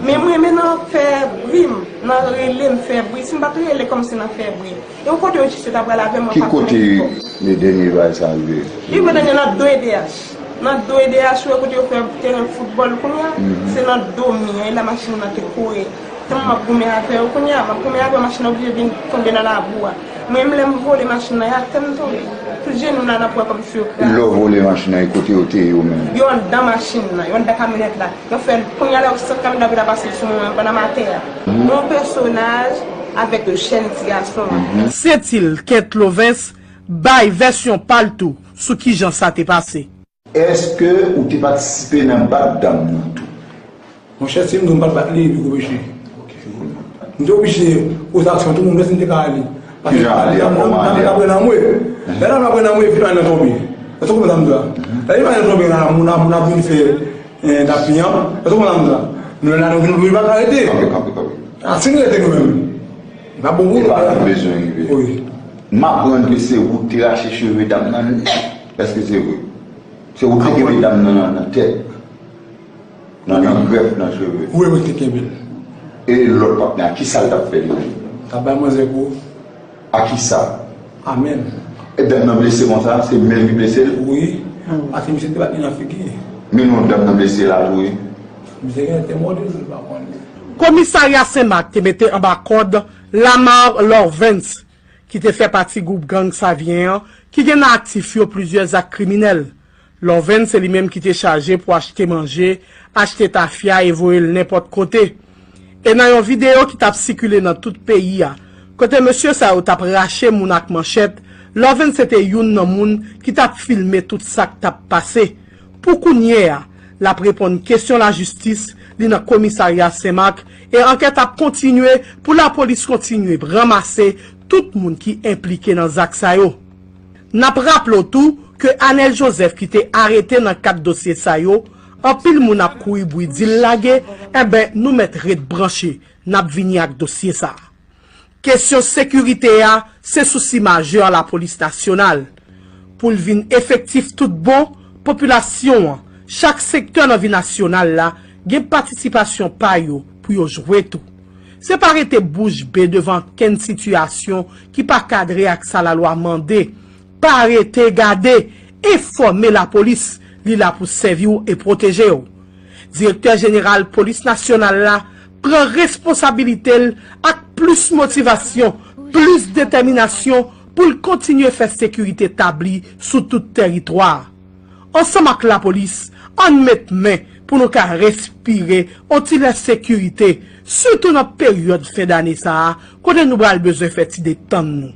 Men mwen, men nan fè bri m, nan rele m fè bri. Si m pa t rele kòmsi nan fè bri. E yon kote yo jis yo t ap prale avè m, mwen pa t konnen kò. Ki kote le dènye bagay sa rive? Li rive dènye nan do E D H. Nan do E D H, ou wè kote yo fè teren foutbòl kounye a, se nan do mi an, e la machin nan te kore. Tèlman m ap goumen avè yo, kounye a, m ap goumen avè yo, machin nan oblije vin tonbe nan labou a. Mwen menm, lè m vole machin nan, e atè m tonbe. Tout jenou m la nan pwen kòmsi yo kraze. Lè w vole machin nan, e kote yo te ye yo menm? Yo anndan machin nan, yo anndan kamyonèt la. Yo fè l, kounye a la, yo sot kamyonèt la pou ta pase sou mwen, pandan m atè a. Yon pèsonaj avèk jèn ti gason an. Sentil Kent Lovens bay vèsyon pa l tou sou kijan sa te pase. Èske ou te patisipe nan bat dam nan tou? Monchè, si m di w m pa t bat li, li pi gwo peche. M te oblije poze aksyon, tout moun wè si m te ka ale. Kijan ale a, kòman ale a? Dam nan pran nan mwen. Lè dam nan pran nan mwen, epi dam nan tonbe. Èske w konprann sa m di w la? Lè dam nan tonbe la, moun ap, moun ap vin fè, eh, dap li an. Èske w konprann sa m di w la? Nou la, nou vin, nou pa ka rete. Kanpe, kanpe, kanpe. A, si nou rete nou menm, li pa bon pou nou. E pa la bezwen rive. Wi. M aprann ke se ou ki te rache cheve dam nan nèt. Èske se vre? Se ou ki te kenbe dam nan nan, nan tèt? Nan, nan grèf, nan cheve. Wi, mwen te kenbe l. E lòt patnè a, kisa l t ap fè li menm? T ap bay manzè kou. A kisa? A men l. E dam nan blese konsa, se men l ki blese l? Wi. Paske misye te bat li nan figi. Men non, dam nan blese la tou, wi. Misye genlè te mòde l, m pa konn. Komisarya Senmak te mete anba kòd Lamar Lorvens, ki te fè pati gwoup gang Savyen an, ki gen nan aktif yo plizyè zak kriminèl. Lorvens se li menm ki te chaje pou achte manje, achte tafya e voye l nenpòt kote. E nan yon videyo ki t ap sikile nan tout peyi a, kote mesye sa yo t ap rache moun ak manchèt, Lorvens se te youn nan moun ki t ap filme tout sa k t ap pase. Pou kounye a, l ap reponn kesyon lajistis, li nan komisarya Senmak, e ankèt ap kontinye pou lapolis kontinye ranmase tout moun ki enplike nan zak sa yo. N ap raple w tou ke Anel Joseph ki te arete nan kad dosye sa yo, anpil moun ap kouri bri di l lage, enben nou mèt ret branche, n ap vini ak dosye sa a. Kesyon sekirite a se sousi majè lapolis nasyonal. Pou l vin efektif tout bon, popilasyon an, chak sektè nan vi nasyonal la, gen patisipasyon pa yo pou yo jwe tou. Se pa rete bouch be devan kenn sitiyasyon ki pa kadre ak sa lalwa mande. Pa rete gade, enfòme lapolis, li la pou sèvi w e pwoteje w. Direktè jeneral polis nasyonal la pran responsabilite l ak plis motivasyon, plis detèminasyon pou l kontinye fè sekirite tabli sou tout tèritwa a. Ansanm ak lapolis, ann met men pou nou ka respire on ti lè sekirite, sitou nan peryòd fen dane sa a, kote nou pral bezwen fè ti detann nou.